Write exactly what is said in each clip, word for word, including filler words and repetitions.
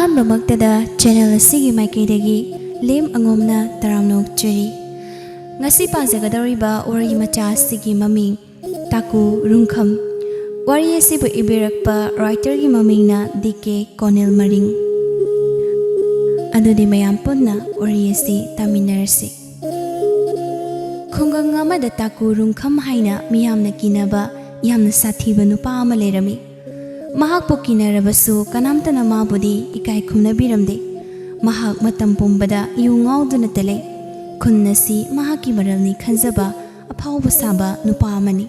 ꯑꯍꯥꯟꯕꯃꯛꯇꯗ channel ꯑꯁꯤꯒꯤ ꯃꯥꯏꯀꯩꯗꯒꯤ ꯂꯦꯝ ꯑꯉꯣꯝꯅ ꯇꯔꯥꯝꯅ ꯑꯣꯛꯆꯔꯤ꯫ ꯉꯁꯤ ꯄꯥꯖꯒꯗꯧꯔꯤꯕ ꯋꯥꯔꯤ ꯃꯆꯥ ꯑꯁꯤꯒꯤ ꯃꯃꯤꯡ ꯇꯥꯀꯨ ꯔꯨꯡꯈꯝ꯫ ꯋꯥꯔꯤ ꯑꯁꯤꯕꯨ ꯏꯕꯤꯔꯛꯄ ꯔꯥꯏꯇꯔꯒꯤ ꯃꯃꯤꯡꯅ ꯗꯤ ꯀꯦ ꯀꯣꯅꯦꯜ ꯃꯔꯤꯡ꯫ ꯑꯗꯨꯗꯤ ꯃꯌꯥꯝ ꯄꯨꯟꯅ ꯋꯥꯔꯤ ꯑꯁꯤ ꯇꯥꯃꯤꯟꯅꯔꯁꯤ꯫ ꯈꯨꯡꯒꯪ ꯑꯃꯗ ꯇꯥꯀꯨ ꯔꯨꯡꯈꯝ ꯍꯥꯏꯅ ꯃꯤꯌꯥꯝꯅ ꯀꯤꯅꯕ ꯌꯥꯝꯅ ꯁꯥꯊꯤꯕ ꯅꯨꯄꯥ ꯑꯃ ꯂꯩꯔꯝꯃꯤ꯫ ꯃꯍꯥꯛꯄꯨ ꯀꯤꯅꯔꯕꯁꯨ ꯀꯅꯥꯝꯇꯅ ꯃꯥꯕꯨꯗꯤ ꯏꯀꯥꯏ ꯈꯨꯝꯅꯕꯤꯔꯝꯗꯦ꯫ ꯃꯍꯥꯛ ꯃꯇꯝ ꯄꯨꯝꯕꯗ ꯌꯨ ꯉꯥꯎꯗꯨꯅꯇ ꯂꯩ꯫ ꯈꯨꯟ ꯑꯁꯤ ꯃꯍꯥꯛꯀꯤ ꯃꯔꯜꯅꯤ ꯈꯟꯖꯕ ꯑꯐꯥꯎꯕ ꯁꯥꯕ ꯅꯨꯄꯥ ꯑꯃꯅꯤ꯫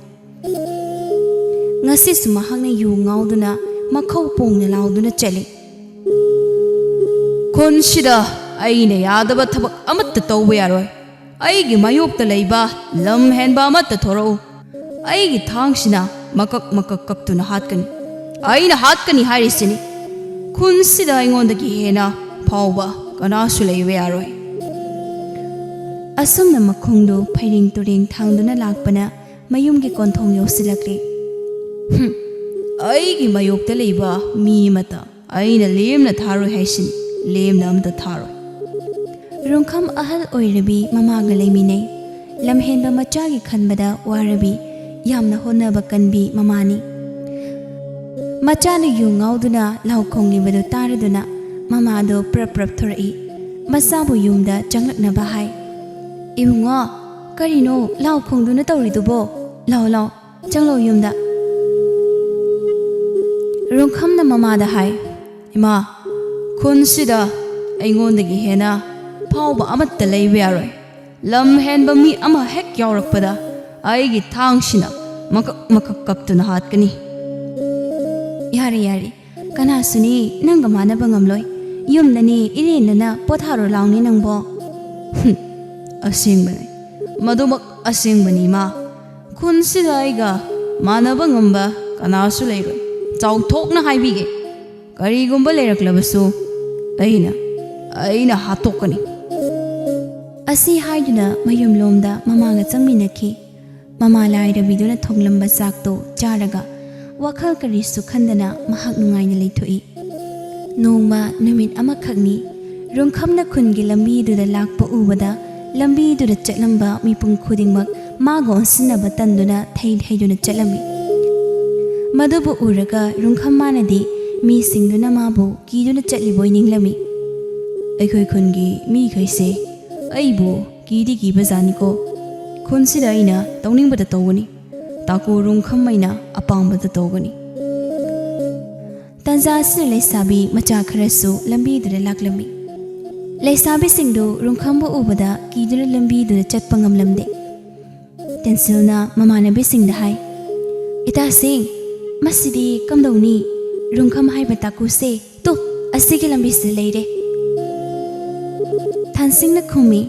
ꯉꯁꯤꯁꯨ ꯃꯍꯥꯛꯅ ꯌꯨ ꯉꯥꯎꯗꯨꯅ ꯃꯈꯧ ꯄꯣꯡꯅ ꯂꯥꯎꯗꯨꯅ ꯆꯠꯂꯤ꯫ "ꯈꯨꯟꯁꯤꯗ ꯑꯩꯅ ꯌꯥꯗꯕ ꯊꯕꯛ ꯑꯃꯠꯇ ꯇꯧꯕ ꯌꯥꯔꯣꯏ꯫ ꯑꯩꯒꯤ ꯃꯥꯌꯣꯛꯇ ꯂꯩꯕ ꯂꯝ ꯍꯦꯟꯕ ꯑꯃꯠꯇ ꯊꯣꯔꯛꯎ꯫ ꯑꯩꯒꯤ ꯊꯥꯡꯁꯤꯅ ꯃꯀꯛ ꯃꯀꯛ ꯀꯛꯇꯨꯅ ꯍꯥꯠꯀꯅꯤ꯫ ꯑꯩꯅ ꯍꯥꯠꯀꯅꯤ ꯍꯥꯏꯔꯤꯁꯤꯅꯤ꯫ ꯈꯨꯟꯁꯤꯗ ꯑꯩꯉꯣꯟꯗꯒꯤ ꯍꯦꯟꯅ ꯐꯥꯎꯕ ꯀꯅꯥꯁꯨ ꯂꯩꯕ ꯌꯥꯔꯣꯏ꯫" ꯑꯁꯨꯝꯅ ꯃꯈꯣꯡꯗꯨ ꯐꯩꯔꯦꯡ ꯇꯨꯔꯦꯡ ꯊꯥꯡꯗꯨꯅ ꯂꯥꯛꯄꯅ ꯃꯌꯨꯝꯒꯤ ꯀꯣꯟꯊꯣꯡ ꯌꯧꯁꯤꯜꯂꯛꯂꯤ꯫ "ꯍꯨꯝ, ꯑꯩꯒꯤ ꯃꯥꯌꯣꯛꯇ ꯂꯩꯕ ꯃꯤ ꯑꯃꯇ ꯑꯩꯅ ꯂꯦꯝꯅ ꯊꯥꯔꯣꯏ ꯍꯥꯏꯁꯤꯅꯤ, ꯂꯦꯝꯅ ꯑꯃꯇ ꯊꯥꯔꯣꯏ꯫" ꯔꯨꯡꯈꯝ ꯑꯍꯜ ꯑꯣꯏꯔꯕꯤ ꯃꯃꯥꯒ ꯂꯩꯃꯤꯟꯅꯩ꯫ ꯂꯝꯍꯦꯟꯕ ꯃꯆꯥꯒꯤ ꯈꯟꯕꯗ ꯋꯥꯔꯕꯤ, ꯌꯥꯝꯅ ꯍꯣꯠꯅꯕ ꯀꯟꯕꯤ ꯃꯃꯥꯅꯤ꯫ ꯃꯆꯥꯅ ꯌꯨ ꯉꯥꯎꯗꯨꯅ ꯂꯥꯎ ꯈꯣꯡꯂꯤꯕꯗꯨ ꯇꯥꯔꯗꯨꯅ ꯃꯃꯥꯗꯨ ꯄ꯭ꯔꯞ ꯄ꯭ꯔꯞ ꯊꯣꯔꯛꯏ꯫ ꯃꯆꯥꯕꯨ ꯌꯨꯝꯗ ꯆꯪꯂꯛꯅꯕ ꯍꯥꯏ꯫ "ꯏꯕꯨꯡꯉꯣ, ꯀꯔꯤꯅꯣ ꯂꯥꯎ ꯈꯣꯡꯗꯨꯅ ꯇꯧꯔꯤꯗꯨꯕꯣ? ꯂꯥꯎ, ꯂꯥꯎ, ꯆꯪꯂꯛꯎ ꯌꯨꯝꯗ꯫" ꯔꯨꯡꯈꯝꯅ ꯃꯃꯥꯗ ꯍꯥꯏ, "ꯏꯃꯥ, ꯈꯨꯟꯁꯤꯗ ꯑꯩꯉꯣꯟꯗꯒꯤ ꯍꯦꯟꯅ ꯐꯥꯎꯕ ꯑꯃꯠꯇ ꯂꯩꯕ ꯌꯥꯔꯣꯏ꯫ ꯂꯝ ꯍꯦꯟꯕ ꯃꯤ ꯑꯃ ꯍꯦꯛ ꯌꯥꯎꯔꯛꯄꯗ ꯑꯩꯒꯤ ꯊꯥꯡꯁꯤꯅ ꯃꯀꯛ ꯃꯀꯛ ꯀꯛꯇꯨꯅ ꯍꯥꯠꯀꯅꯤ꯫" "ꯌꯥꯔꯦ, ꯌꯥꯔꯦ, ꯀꯅꯥꯁꯨꯅꯤ ꯅꯪꯒ ꯃꯥꯟꯅꯕ ꯉꯝꯂꯣꯏ꯫ ꯌꯨꯝꯗꯅꯦ ꯏꯔꯦꯟꯅꯅ ꯄꯣꯊꯥꯔꯣ ꯂꯥꯎꯅꯦ ꯅꯪꯕꯣ꯫" "ꯍꯨꯝ, ꯑꯁꯦꯡꯕꯅꯤ, ꯃꯗꯨꯃꯛ ꯑꯁꯦꯡꯕꯅꯤ ꯏꯃꯥ꯫ ꯈꯨꯟꯁꯤꯗ ꯑꯩꯒ ꯃꯥꯟꯅꯕ ꯉꯝꯕ ꯀꯅꯥꯁꯨ ꯂꯩꯔꯣꯏ꯫ ꯆꯥꯎꯊꯣꯛꯅ ꯍꯥꯏꯕꯤꯒꯦ, ꯀꯔꯤꯒꯨꯝꯕ ꯂꯩꯔꯛꯂꯕꯁꯨ ꯑꯩꯅ, ꯑꯩꯅ ꯍꯥꯠꯇꯣꯛꯀꯅꯤ꯫" ꯑꯁꯤ ꯍꯥꯏꯗꯨꯅ ꯃꯌꯨꯝꯂꯣꯝꯗ ꯃꯃꯥꯒ ꯆꯪꯃꯤꯟꯅꯈꯤ꯫ ꯃꯃꯥ ꯂꯥꯏꯔꯕꯤꯗꯨꯅ ꯊꯣꯡꯂꯝꯕ ꯆꯥꯛꯇꯨ ꯆꯥꯔꯒ ꯋꯥꯈꯜ ꯀꯔꯤꯁꯨ ꯈꯟꯗꯅ ꯃꯍꯥꯛ ꯅꯨꯡꯉꯥꯏꯅ ꯂꯩꯊꯣꯛꯏ꯫ ꯅꯣꯡꯃ ꯅꯨꯃꯤꯠ ꯑꯃꯈꯛꯅꯤ꯫ ꯔꯨꯡꯈꯝꯅ ꯈꯨꯟꯒꯤ ꯂꯝꯕꯤꯗꯨꯗ ꯂꯥꯛꯄ ꯎꯕꯗ, ꯂꯝꯕꯤꯗꯨꯗ ꯆꯠꯂꯝꯕ ꯃꯤꯄꯨꯝ ꯈꯨꯗꯤꯡꯃꯛ ꯃꯥꯒ ꯑꯣꯟꯁꯤꯟꯅꯕ ꯇꯟꯗꯨꯅ ꯊꯩ ꯊꯩꯗꯨꯅ ꯆꯠꯂꯝꯃꯤ꯫ ꯃꯗꯨꯕꯨ ꯎꯔꯒ ꯔꯨꯡꯈꯝ ꯃꯥꯅꯗꯤ ꯃꯤꯁꯤꯡꯗꯨꯅ ꯃꯥꯕꯨ ꯀꯤꯗꯨꯅ ꯆꯠꯂꯤꯕꯣꯏ ꯅꯤꯡꯂꯝꯃꯤ꯫ "ꯑꯩꯈꯣꯏ ꯈꯨꯟꯒꯤ ꯃꯤꯈꯩꯁꯦ ꯑꯩꯕꯨ ꯀꯤꯗꯤ ꯀꯤꯕꯖꯥꯠꯅꯤꯀꯣ꯫ ꯈꯨꯟꯁꯤꯗ ꯑꯩꯅ ꯇꯧꯅꯤꯡꯕꯗ ꯇꯧꯒꯅꯤ꯫ ꯇꯥꯀꯨ ꯔꯨꯡꯈꯝ ꯑꯩꯅ ꯑꯄꯥꯝꯕꯗ ꯇꯧꯒꯅꯤ꯫" ꯇꯟꯖꯥ ꯑꯁꯤꯗ ꯂꯩꯁꯥꯕꯤ ꯃꯆꯥ ꯈꯔꯁꯨ ꯂꯝꯕꯤꯗꯨꯗ ꯂꯥꯛꯂꯝꯃꯤ꯫ ꯂꯩꯁꯥꯕꯤꯁꯤꯡꯗꯨ ꯔꯨꯡꯈꯝꯕꯨ ꯎꯕꯗ ꯀꯤꯗꯨꯅ ꯂꯝꯕꯤꯗꯨꯗ ꯆꯠꯄ ꯉꯝꯂꯝꯗꯦ꯫ ꯇꯦꯟꯁꯤꯜꯅ ꯃꯃꯥꯟꯅꯕꯤꯁꯤꯡꯗ ꯍꯥꯏ, "ꯏꯇꯥꯁꯤꯡ, ꯃꯁꯤꯗꯤ ꯀꯝꯗꯧꯅꯤ? ꯔꯨꯡꯈꯝ ꯍꯥꯏꯕ ꯇꯥꯀꯨꯁꯦ ꯇꯨ ꯑꯁꯤꯒꯤ ꯂꯝꯕꯤꯁꯤꯗ ꯂꯩꯔꯦ꯫" ꯊꯥꯟꯁꯤꯡꯅ ꯈꯨꯝꯃꯤ,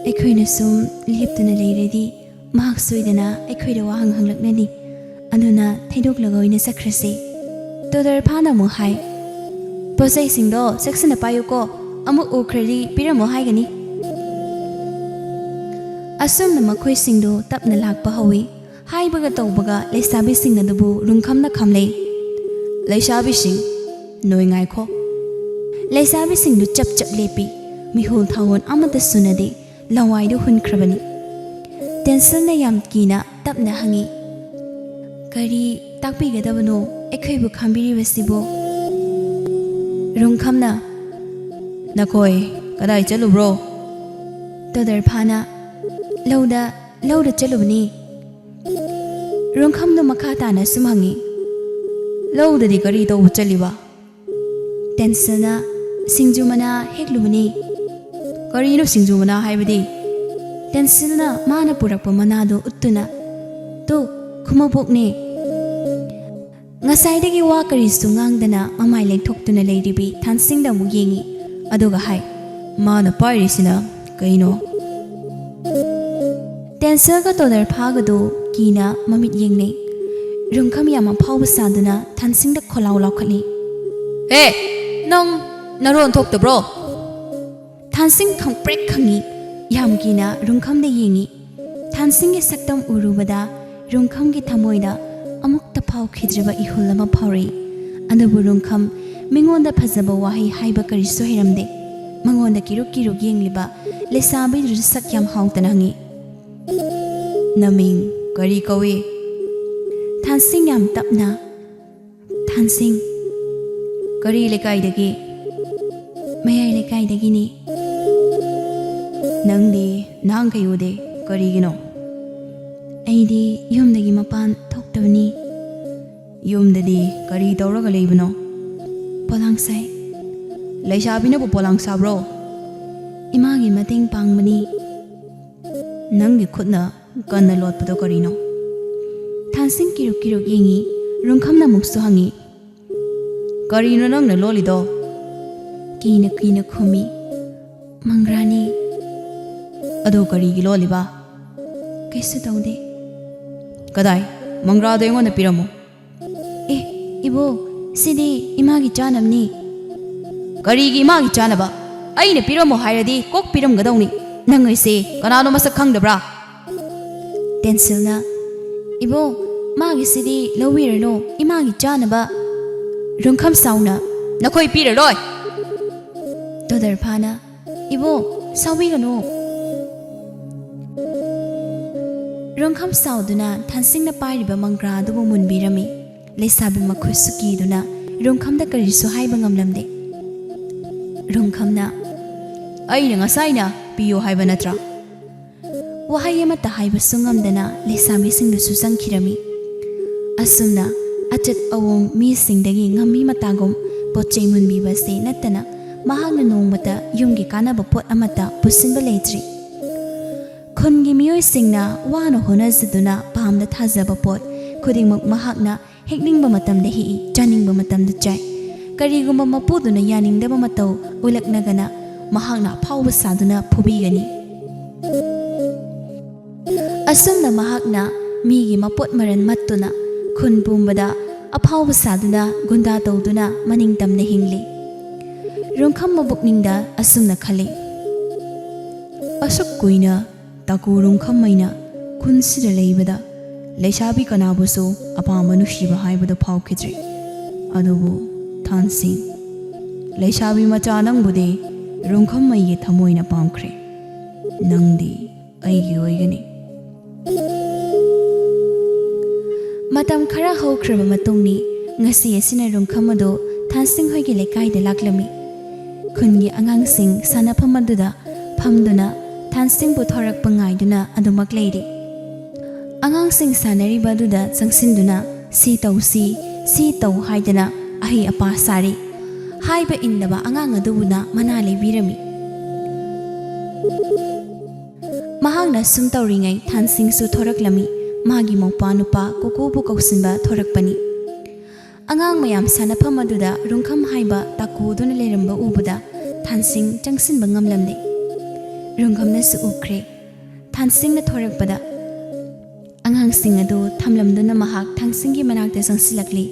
"ꯑꯩꯈꯣꯏꯅ ꯁꯨꯝ ꯂꯦꯞꯇꯨꯅ ꯂꯩꯔꯗꯤ ꯃꯍꯥꯛ ꯁꯣꯏꯗꯅ ꯑꯩꯈꯣꯏꯗ ꯋꯥꯍꯪ ꯍꯪꯂꯛꯂꯅꯤ꯫ ꯑꯗꯨꯅ ꯊꯩꯗꯣꯛꯂꯒ ꯑꯣꯏꯅ ꯆꯠꯈ꯭ꯔꯁꯤ꯫" ꯇꯣꯗꯔꯐꯥꯅ ꯑꯃꯨꯛ ꯍꯥꯏ, "ꯄꯣꯠꯆꯩꯁꯤꯡꯗꯣ ꯆꯦꯛꯁꯤꯟꯅ ꯄꯥꯏꯌꯨꯀꯣ, ꯑꯃꯨꯛ ꯎꯈ꯭ꯔꯗꯤ ꯄꯤꯔꯝꯃꯣ ꯍꯥꯏꯒꯅꯤ꯫" ꯑꯁꯨꯝꯅ ꯃꯈꯣꯏꯁꯤꯡꯗꯨ ꯇꯞꯅ ꯂꯥꯛꯄ ꯍꯧꯏ꯫ ꯍꯥꯏꯕꯒ ꯇꯧꯕꯒ ꯂꯩꯁꯥꯕꯤꯁꯤꯡ ꯑꯗꯨꯕꯨ ꯔꯨꯡꯈꯝꯅ ꯈꯝꯂꯦ꯫ "ꯂꯩꯁꯥꯕꯤꯁꯤꯡ, ꯅꯣꯏ ꯉꯥꯏꯈꯣ꯫" ꯂꯩꯁꯥꯕꯤꯁꯤꯡꯗꯨ ꯆꯞ ꯆꯞ ꯂꯦꯞꯄꯤ꯫ ꯃꯤꯍꯨꯜ ꯊꯥꯑꯣꯟ ꯑꯃꯠꯇ ꯁꯨꯅꯗꯦ꯫ ꯂꯋꯥꯏꯗꯨ ꯍꯨꯟꯈ꯭ꯔꯕꯅꯤ꯫ ꯇꯦꯟꯁꯤꯜꯅ ꯌꯥꯝ ꯀꯤꯅ ꯇꯞꯅ ꯍꯪꯉꯤ, "ꯀꯔꯤ ꯇꯥꯛꯄꯤꯒꯗꯕꯅꯣ ꯑꯩꯈꯣꯏꯕꯨ ꯈꯥꯝꯕꯤꯔꯤꯕꯁꯤꯕꯨ?" ꯔꯨꯡꯈꯝꯅ, "ꯅꯈꯣꯏ ꯀꯗꯥꯏ ꯆꯠꯂꯨꯕ꯭ꯔꯣ?" ꯇꯣꯗꯔꯐꯥꯅ, "ꯂꯧꯗ, ꯂꯧꯗ ꯆꯠꯂꯨꯕꯅꯤ꯫" ꯔꯨꯡꯈꯝꯗꯨ ꯃꯈꯥ ꯇꯥꯅ ꯁꯨꯝ ꯍꯪꯉꯤ, "ꯂꯧꯗꯗꯤ ꯀꯔꯤ ꯇꯧꯕ ꯆꯠꯂꯤꯕ?" ꯇꯦꯟꯁꯤꯜꯅ, "ꯁꯤꯡꯖꯨ ꯃꯅꯥ ꯍꯦꯛꯂꯨꯕꯅꯤ꯫" "ꯀꯔꯤꯅꯣ ꯁꯤꯡꯖꯨ ꯃꯅꯥ ꯍꯥꯏꯕꯗꯤ?" ꯇꯦꯟꯁꯤꯜꯅ ꯃꯥꯅ ꯄꯨꯔꯛꯄ ꯃꯅꯥꯗꯨ ꯎꯠꯇꯨꯅ, "ꯇꯨ, ꯈꯨꯃꯕꯣꯛꯅꯦ꯫" ꯉꯁꯥꯏꯗꯒꯤ ꯋꯥ ꯀꯔꯤꯁꯨ ꯉꯥꯡꯗꯅ ꯃꯃꯥꯏ ꯂꯦꯡꯊꯣꯛꯇꯨꯅ ꯂꯩꯔꯤꯕꯤ ꯊꯥꯟꯁꯤꯡꯗ ꯑꯃꯨꯛ ꯌꯦꯡꯉꯤ꯫ ꯑꯗꯨꯒ ꯍꯥꯏ, "ꯃꯥꯅ ꯄꯥꯏꯔꯤꯁꯤꯅ ꯀꯩꯅꯣ?" ꯇꯦꯟꯁꯤꯜꯒ ꯇꯣꯗꯔꯐꯥꯒꯗꯨ ꯀꯤꯅ ꯃꯃꯤꯠ ꯌꯦꯡꯅꯩ꯫ ꯔꯨꯡꯈꯝ ꯌꯥꯝ ꯑꯐꯥꯎꯕ ꯁꯥꯗꯨꯅ ꯊꯥꯟꯁꯤꯡꯗ ꯈꯣꯜꯂꯥꯎ ꯂꯥꯎꯈꯠꯂꯤ, "ꯑꯦ, ꯅꯪ ꯅꯔꯣꯟ ꯊꯣꯛꯇꯕ꯭ꯔꯣ?" ꯊꯥꯟꯁꯤꯡ ꯈꯪꯄ꯭ꯔꯦꯛ ꯈꯪꯉꯤ꯫ ꯌꯥꯝ ꯀꯤꯅ ꯔꯨꯡꯈꯝꯗ ꯌꯦꯡꯉꯤ꯫ ꯊꯥꯟꯁꯤꯡꯒꯤ ꯁꯛꯇꯝ ꯎꯔꯨꯕꯗ ꯔꯨꯡꯈꯝꯒꯤ ꯊꯃꯣꯏꯗ ꯑꯃꯨꯛꯇ ꯐꯥꯎꯈꯤꯗ꯭ꯔꯤꯕ ꯏꯍꯨꯜ ꯑꯃ ꯐꯥꯎꯔꯛꯏ꯫ ꯑꯗꯨꯕꯨ ꯔꯨꯡꯈꯝ ꯃꯤꯉꯣꯟꯗ ꯐꯖꯕ ꯋꯥꯍꯩ ꯍꯥꯏꯕ ꯀꯔꯤꯁꯨ ꯍꯩꯔꯝꯗꯦ꯫ ꯃꯉꯣꯟꯗ ꯀꯤꯔꯨꯛ ꯀꯤꯔꯨꯛ ꯌꯦꯡꯂꯤꯕ ꯂꯩꯁꯥꯕꯤꯗꯨꯁꯨ ꯁꯛ ꯌꯥꯝ ꯍꯥꯎꯇꯅ ꯍꯪꯉꯤ, "ꯅꯃꯤꯡ ꯀꯔꯤ ꯀꯧꯏ?" ꯊꯥꯟꯁꯤꯡ ꯌꯥꯝ ꯇꯞꯅ, "ꯊꯥꯟꯁꯤꯡ, ꯀꯔꯤ ꯂꯩꯀꯥꯏꯗꯒꯤ?" "ꯃꯌꯥꯏ ꯂꯩꯀꯥꯏꯗꯒꯤꯅꯤ꯫" "ꯅꯪꯗꯤ ꯅꯍꯥꯟꯈꯩ ꯎꯗꯦ, ꯀꯔꯤꯒꯤꯅꯣ?" "ꯑꯩꯗꯤ ꯌꯨꯝꯗꯒꯤ ꯃꯄꯥꯟ ꯊꯣꯛꯇꯕꯅꯤ꯫" "ꯌꯨꯝꯗꯗꯤ ꯀꯔꯤ ꯇꯧꯔꯒ ꯂꯩꯕꯅꯣ?" "ꯄꯣꯂꯥꯡ ꯁꯥꯏ꯫" "ꯂꯩꯁꯥꯕꯤꯅꯕꯨ ꯄꯣꯂꯥꯡ ꯁꯥꯕ꯭ꯔꯣ?" "ꯏꯃꯥꯒꯤ ꯃꯇꯦꯡ ꯄꯥꯡꯕꯅꯤ꯫" "ꯅꯪꯒꯤ ꯈꯨꯠꯅ ꯀꯟꯅ ꯂꯣꯠꯄꯗꯣ ꯀꯔꯤꯅꯣ?" ꯊꯥꯟꯁꯤꯡ ꯀꯤꯔꯨꯛ ꯀꯤꯔꯨꯛ ꯌꯦꯡꯉꯤ꯫ ꯔꯨꯡꯈꯝꯅ ꯑꯃꯨꯛꯁꯨ ꯍꯪꯉꯤ, "ꯀꯔꯤꯅꯣ ꯅꯪꯅ ꯂꯣꯜꯂꯤꯗꯣ?" ꯀꯤꯅ ꯀꯤꯅ ꯈꯨꯝꯃꯤ, "ꯃꯪꯒ꯭ꯔꯥꯅꯤ꯫" "ꯑꯗꯨ ꯀꯔꯤꯒꯤ ꯂꯣꯜꯂꯤꯕ?" "ꯀꯩꯁꯨ ꯇꯧꯗꯦ꯫" "ꯀꯗꯥꯏ? ꯃꯪꯒ꯭ꯔꯥꯗꯣ ꯑꯩꯉꯣꯟꯗ ꯄꯤꯔꯝꯃꯨ꯫" "ꯑꯦ, ꯏꯕꯣ, ꯁꯤꯗꯤ ꯏꯃꯥꯒꯤ ꯆꯥꯅꯕꯅꯤ꯫" "ꯀꯔꯤꯒꯤ ꯏꯃꯥꯒꯤ ꯆꯥꯅꯕ? ꯑꯩꯅ ꯄꯤꯔꯝꯃꯣ ꯍꯥꯏꯔꯗꯤ ꯀꯣꯛ ꯄꯤꯔꯝꯒꯗꯧꯅꯤ꯫ ꯅꯪ ꯑꯩꯁꯦ ꯀꯅꯥꯅꯣ ꯃꯁꯛ ꯈꯪꯗꯕ꯭ꯔꯥ?" ꯇꯦꯟꯁꯤꯜꯅ, "ꯏꯕꯣ, ꯃꯥꯒꯤꯁꯤꯗꯤ ꯂꯧꯕꯤꯔꯅꯨ, ꯏꯃꯥꯒꯤ ꯆꯥꯅꯕ꯫" ꯔꯨꯡꯈꯝ ꯁꯥꯎꯅ, "ꯅꯈꯣꯏ ꯄꯤꯔꯔꯣꯏ!" ꯇꯣꯗꯔꯐꯥꯅ, "ꯏꯕꯣ, ꯁꯥꯎꯕꯤꯒꯅꯨ꯫" ꯔꯨꯡꯈꯝ ꯁꯥꯎꯗꯨꯅ ꯊꯥꯟꯁꯤꯡꯅ ꯄꯥꯏꯔꯤꯕ ꯃꯪꯒ꯭ꯔꯥ ꯑꯗꯨꯕꯨ ꯃꯨꯟꯕꯤꯔꯝꯃꯤ꯫ ꯂꯩꯁꯥꯕꯤ ꯃꯈꯨꯠꯁꯨ ꯀꯤꯗꯨꯅ ꯔꯨꯡꯈꯝꯗ ꯀꯔꯤꯁꯨ ꯍꯥꯏꯕ ꯉꯝꯂꯝꯗꯦ꯫ ꯔꯨꯡꯈꯝꯅ, "ꯑꯩꯅ ꯉꯁꯥꯏꯅ ꯄꯤꯌꯨ ꯍꯥꯏꯕ ꯅꯠꯇ꯭ꯔꯥ?" ꯋꯥꯍꯩ ꯑꯃꯠꯇ ꯍꯥꯏꯕꯁꯨ ꯉꯝꯗꯅ ꯂꯩꯁꯥꯕꯤꯁꯤꯡꯗꯨꯁꯨ ꯆꯪꯈꯤꯔꯝꯃꯤ꯫ ꯑꯁꯨꯝꯅ ꯑꯆꯠ ꯑꯋꯣꯡ ꯃꯤꯁꯤꯡꯗꯒꯤ ꯉꯝꯃꯤ ꯃꯇꯥꯒꯨꯝ ꯄꯣꯠ ꯆꯩ ꯃꯨꯟꯕꯤꯕꯁꯤ ꯅꯠꯇꯅ ꯃꯍꯥꯛꯅ ꯅꯣꯡꯃꯇ ꯌꯨꯝꯒꯤ ꯀꯥꯟꯅꯕ ꯄꯣꯠ ꯑꯃꯠꯇ ꯄꯨꯁꯤꯟꯕ ꯂꯩꯇ꯭ꯔꯤ꯫ ꯈꯨꯟꯒꯤ ꯃꯤꯑꯣꯏꯁꯤꯡꯅ ꯋꯥꯅ ꯍꯣꯠꯅꯖꯗꯨꯅ ꯄꯥꯝꯗ ꯊꯥꯖꯕ ꯄꯣꯠ ꯈꯨꯗꯤꯡꯃꯛ ꯃꯍꯥꯛꯅ ꯍꯦꯛꯅꯤꯡꯕ ꯃꯇꯝꯗ ꯍꯦꯛꯏ, ꯆꯥꯅꯤꯡꯕ ꯃꯇꯝꯗ ꯆꯥꯏ꯫ ꯀꯔꯤꯒꯨꯝꯕ ꯃꯄꯨꯗꯨꯅ ꯌꯥꯅꯤꯡꯗꯕ ꯃꯇꯧ ꯎꯠꯂꯛꯂꯒꯅ ꯃꯍꯥꯛꯅ ꯑꯐꯥꯎꯕ ꯁꯥꯗꯨꯅ ꯐꯨꯕꯤꯒꯅꯤ꯫ ꯑꯁꯨꯝꯅ ꯃꯍꯥꯛꯅ ꯃꯤꯒꯤ ꯃꯄꯣꯠ ꯃꯔꯟ ꯃꯠꯇꯨꯅ ꯈꯨꯟ ꯄꯨꯝꯕꯗ ꯑꯐꯥꯎꯕ ꯁꯥꯗꯨꯅ ꯒꯨꯟꯗꯥ ꯇꯧꯗꯨꯅ ꯃꯅꯤꯡ ꯇꯝꯅ ꯍꯤꯡꯂꯤ꯫ ꯔꯨꯡꯈꯝ ꯃꯕꯨꯛꯅꯤꯡꯗ ꯑꯁꯨꯝꯅ ꯈꯜꯂꯤ, "ꯑꯁꯨꯛ ꯀꯨꯏꯅ ꯇꯥꯀꯨ ꯔꯨꯡꯈꯝ ꯑꯩꯅ ꯈꯨꯟꯁꯤꯗ ꯂꯩꯕꯗ ꯂꯩꯁꯥꯕꯤ ꯀꯅꯥꯕꯨꯁꯨ ꯑꯄꯥꯝꯕ ꯅꯨꯡꯁꯤꯕ ꯍꯥꯏꯕꯗꯨ ꯐꯥꯎꯈꯤꯗ꯭ꯔꯤ꯫ ꯑꯗꯨꯕꯨ ꯊꯥꯟꯁꯤꯡ, ꯂꯩꯁꯥꯕꯤ ꯃꯆꯥ ꯅꯪꯕꯨꯗꯤ ꯔꯨꯡꯈꯝ ꯑꯩꯒꯤ ꯊꯃꯣꯏꯅ ꯄꯥꯝꯈ꯭ꯔꯦ꯫ ꯅꯪꯗꯤ ꯑꯩꯒꯤ ꯑꯣꯏꯒꯅꯤ꯫ ꯃꯇꯝ ꯈꯔ ꯍꯧꯈ꯭ꯔꯕ ꯃꯇꯨꯡꯅꯤ꯫ ꯉꯁꯤ ꯑꯁꯤꯅ ꯔꯨꯡꯈꯝ ꯑꯗꯨ ꯊꯥꯟꯁꯤꯡ ꯍꯣꯏꯒꯤ ꯂꯩꯀꯥꯏꯗ ꯂꯥꯛꯂꯝꯃꯤ꯫ ꯈꯨꯟꯒꯤ ꯑꯉꯥꯡꯁꯤꯡ ꯁꯥꯟꯅꯐꯝ ꯑꯗꯨꯗ ꯐꯝꯗꯨꯅ ꯊꯥꯟꯁꯤꯡꯕꯨ ꯊꯣꯔꯛꯄ ꯉꯥꯏꯗꯨꯅ ꯑꯗꯨꯃꯛ ꯂꯩꯔꯤ꯫ ꯑꯉꯥꯡꯁꯤꯡ ꯁꯥꯟꯅꯔꯤꯕ ꯑꯗꯨꯗ ꯆꯪꯁꯤꯟꯗꯨꯅ "ꯁꯤ ꯇꯧꯁꯤ, ꯁꯤ ꯇꯧ" ꯍꯥꯏꯗꯅ ꯑꯍꯩ ꯑꯄꯥ ꯁꯥꯔꯤ꯫ ꯍꯥꯏꯕ ꯏꯟꯗꯕ ꯑꯉꯥꯡ ꯑꯗꯨꯕꯨꯅ ꯃꯅꯥ ꯂꯩꯕꯤꯔꯝꯃꯤ꯫ ꯃꯍꯥꯛꯅ ꯁꯨꯝ ꯇꯧꯔꯤꯉꯩ ꯊꯥꯟꯁꯤꯡꯁꯨ ꯊꯣꯔꯛꯂꯝꯃꯤ꯫ ꯃꯥꯒꯤ ꯃꯧꯄꯥ ꯅꯨꯄꯥ ꯀꯣꯀꯣꯕꯨ ꯀꯧꯁꯤꯟꯕ ꯊꯣꯔꯛꯄꯅꯤ꯫ ꯑꯉꯥꯡ ꯃꯌꯥꯝ ꯁꯥꯟꯅꯐꯝ ꯑꯗꯨꯗ ꯔꯨꯡꯈꯝ ꯍꯥꯏꯕ ꯇꯥꯀꯨꯗꯨꯅ ꯂꯩꯔꯝꯕ ꯎꯕꯗ ꯊꯥꯟꯁꯤꯡ ꯆꯪꯁꯤꯟꯕ ꯉꯝꯂꯝꯗꯦ꯫ ꯔꯨꯡꯈꯝꯅꯁꯨ ꯎꯈ꯭ꯔꯦ꯫ ꯊꯥꯟꯁꯤꯡꯅ ꯊꯣꯔꯛꯄꯗ ꯑꯉꯥꯡꯁꯤꯡ ꯑꯗꯨ ꯊꯝꯂꯝꯗꯨꯅ ꯃꯍꯥꯛ ꯊꯥꯟꯁꯤꯡꯒꯤ ꯃꯅꯥꯛꯇ ꯆꯪꯁꯤꯜꯂꯛꯂꯤ꯫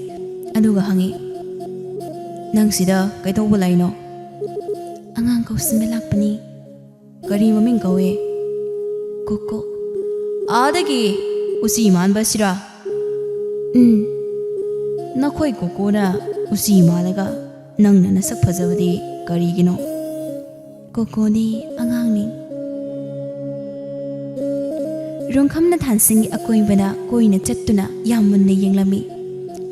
ꯑꯗꯨꯒ ꯍꯪꯉꯤ, "ꯅꯪ ꯁꯤꯗ ꯀꯩꯗꯧꯕ ꯂꯥꯛꯏꯅꯣ?" "ꯑꯉꯥꯡ ꯀꯧꯁꯤꯟꯕ ꯂꯥꯛꯄꯅꯤ꯫" "ꯀꯔꯤ ꯃꯃꯤꯡ ꯀꯧꯏ?" "ꯀꯣꯀꯣ꯫" "ꯑꯥꯗꯒꯤ ꯎꯆꯤ ꯃꯥꯟꯕꯁꯤꯔꯥ?" "ꯎꯝ꯫" "ꯅꯈꯣꯏ ꯀꯣꯀꯣꯅ ꯎꯆꯤ ꯃꯥꯜꯂꯒ ꯅꯪꯅ ꯅꯁꯛ ꯐꯖꯕꯗꯤ ꯀꯔꯤꯒꯤꯅꯣ?" "ꯀꯣꯀꯣꯗꯤ ꯑꯉꯥꯡꯅꯤ꯫" ꯔꯨꯡꯈꯝꯅ ꯊꯥꯟꯁꯤꯡꯒꯤ ꯑꯀꯣꯏꯕꯗ ꯀꯣꯏꯅ ꯆꯠꯇꯨꯅ ꯌꯥꯝ ꯃꯨꯟꯅ ꯌꯦꯡꯂꯝꯃꯤ꯫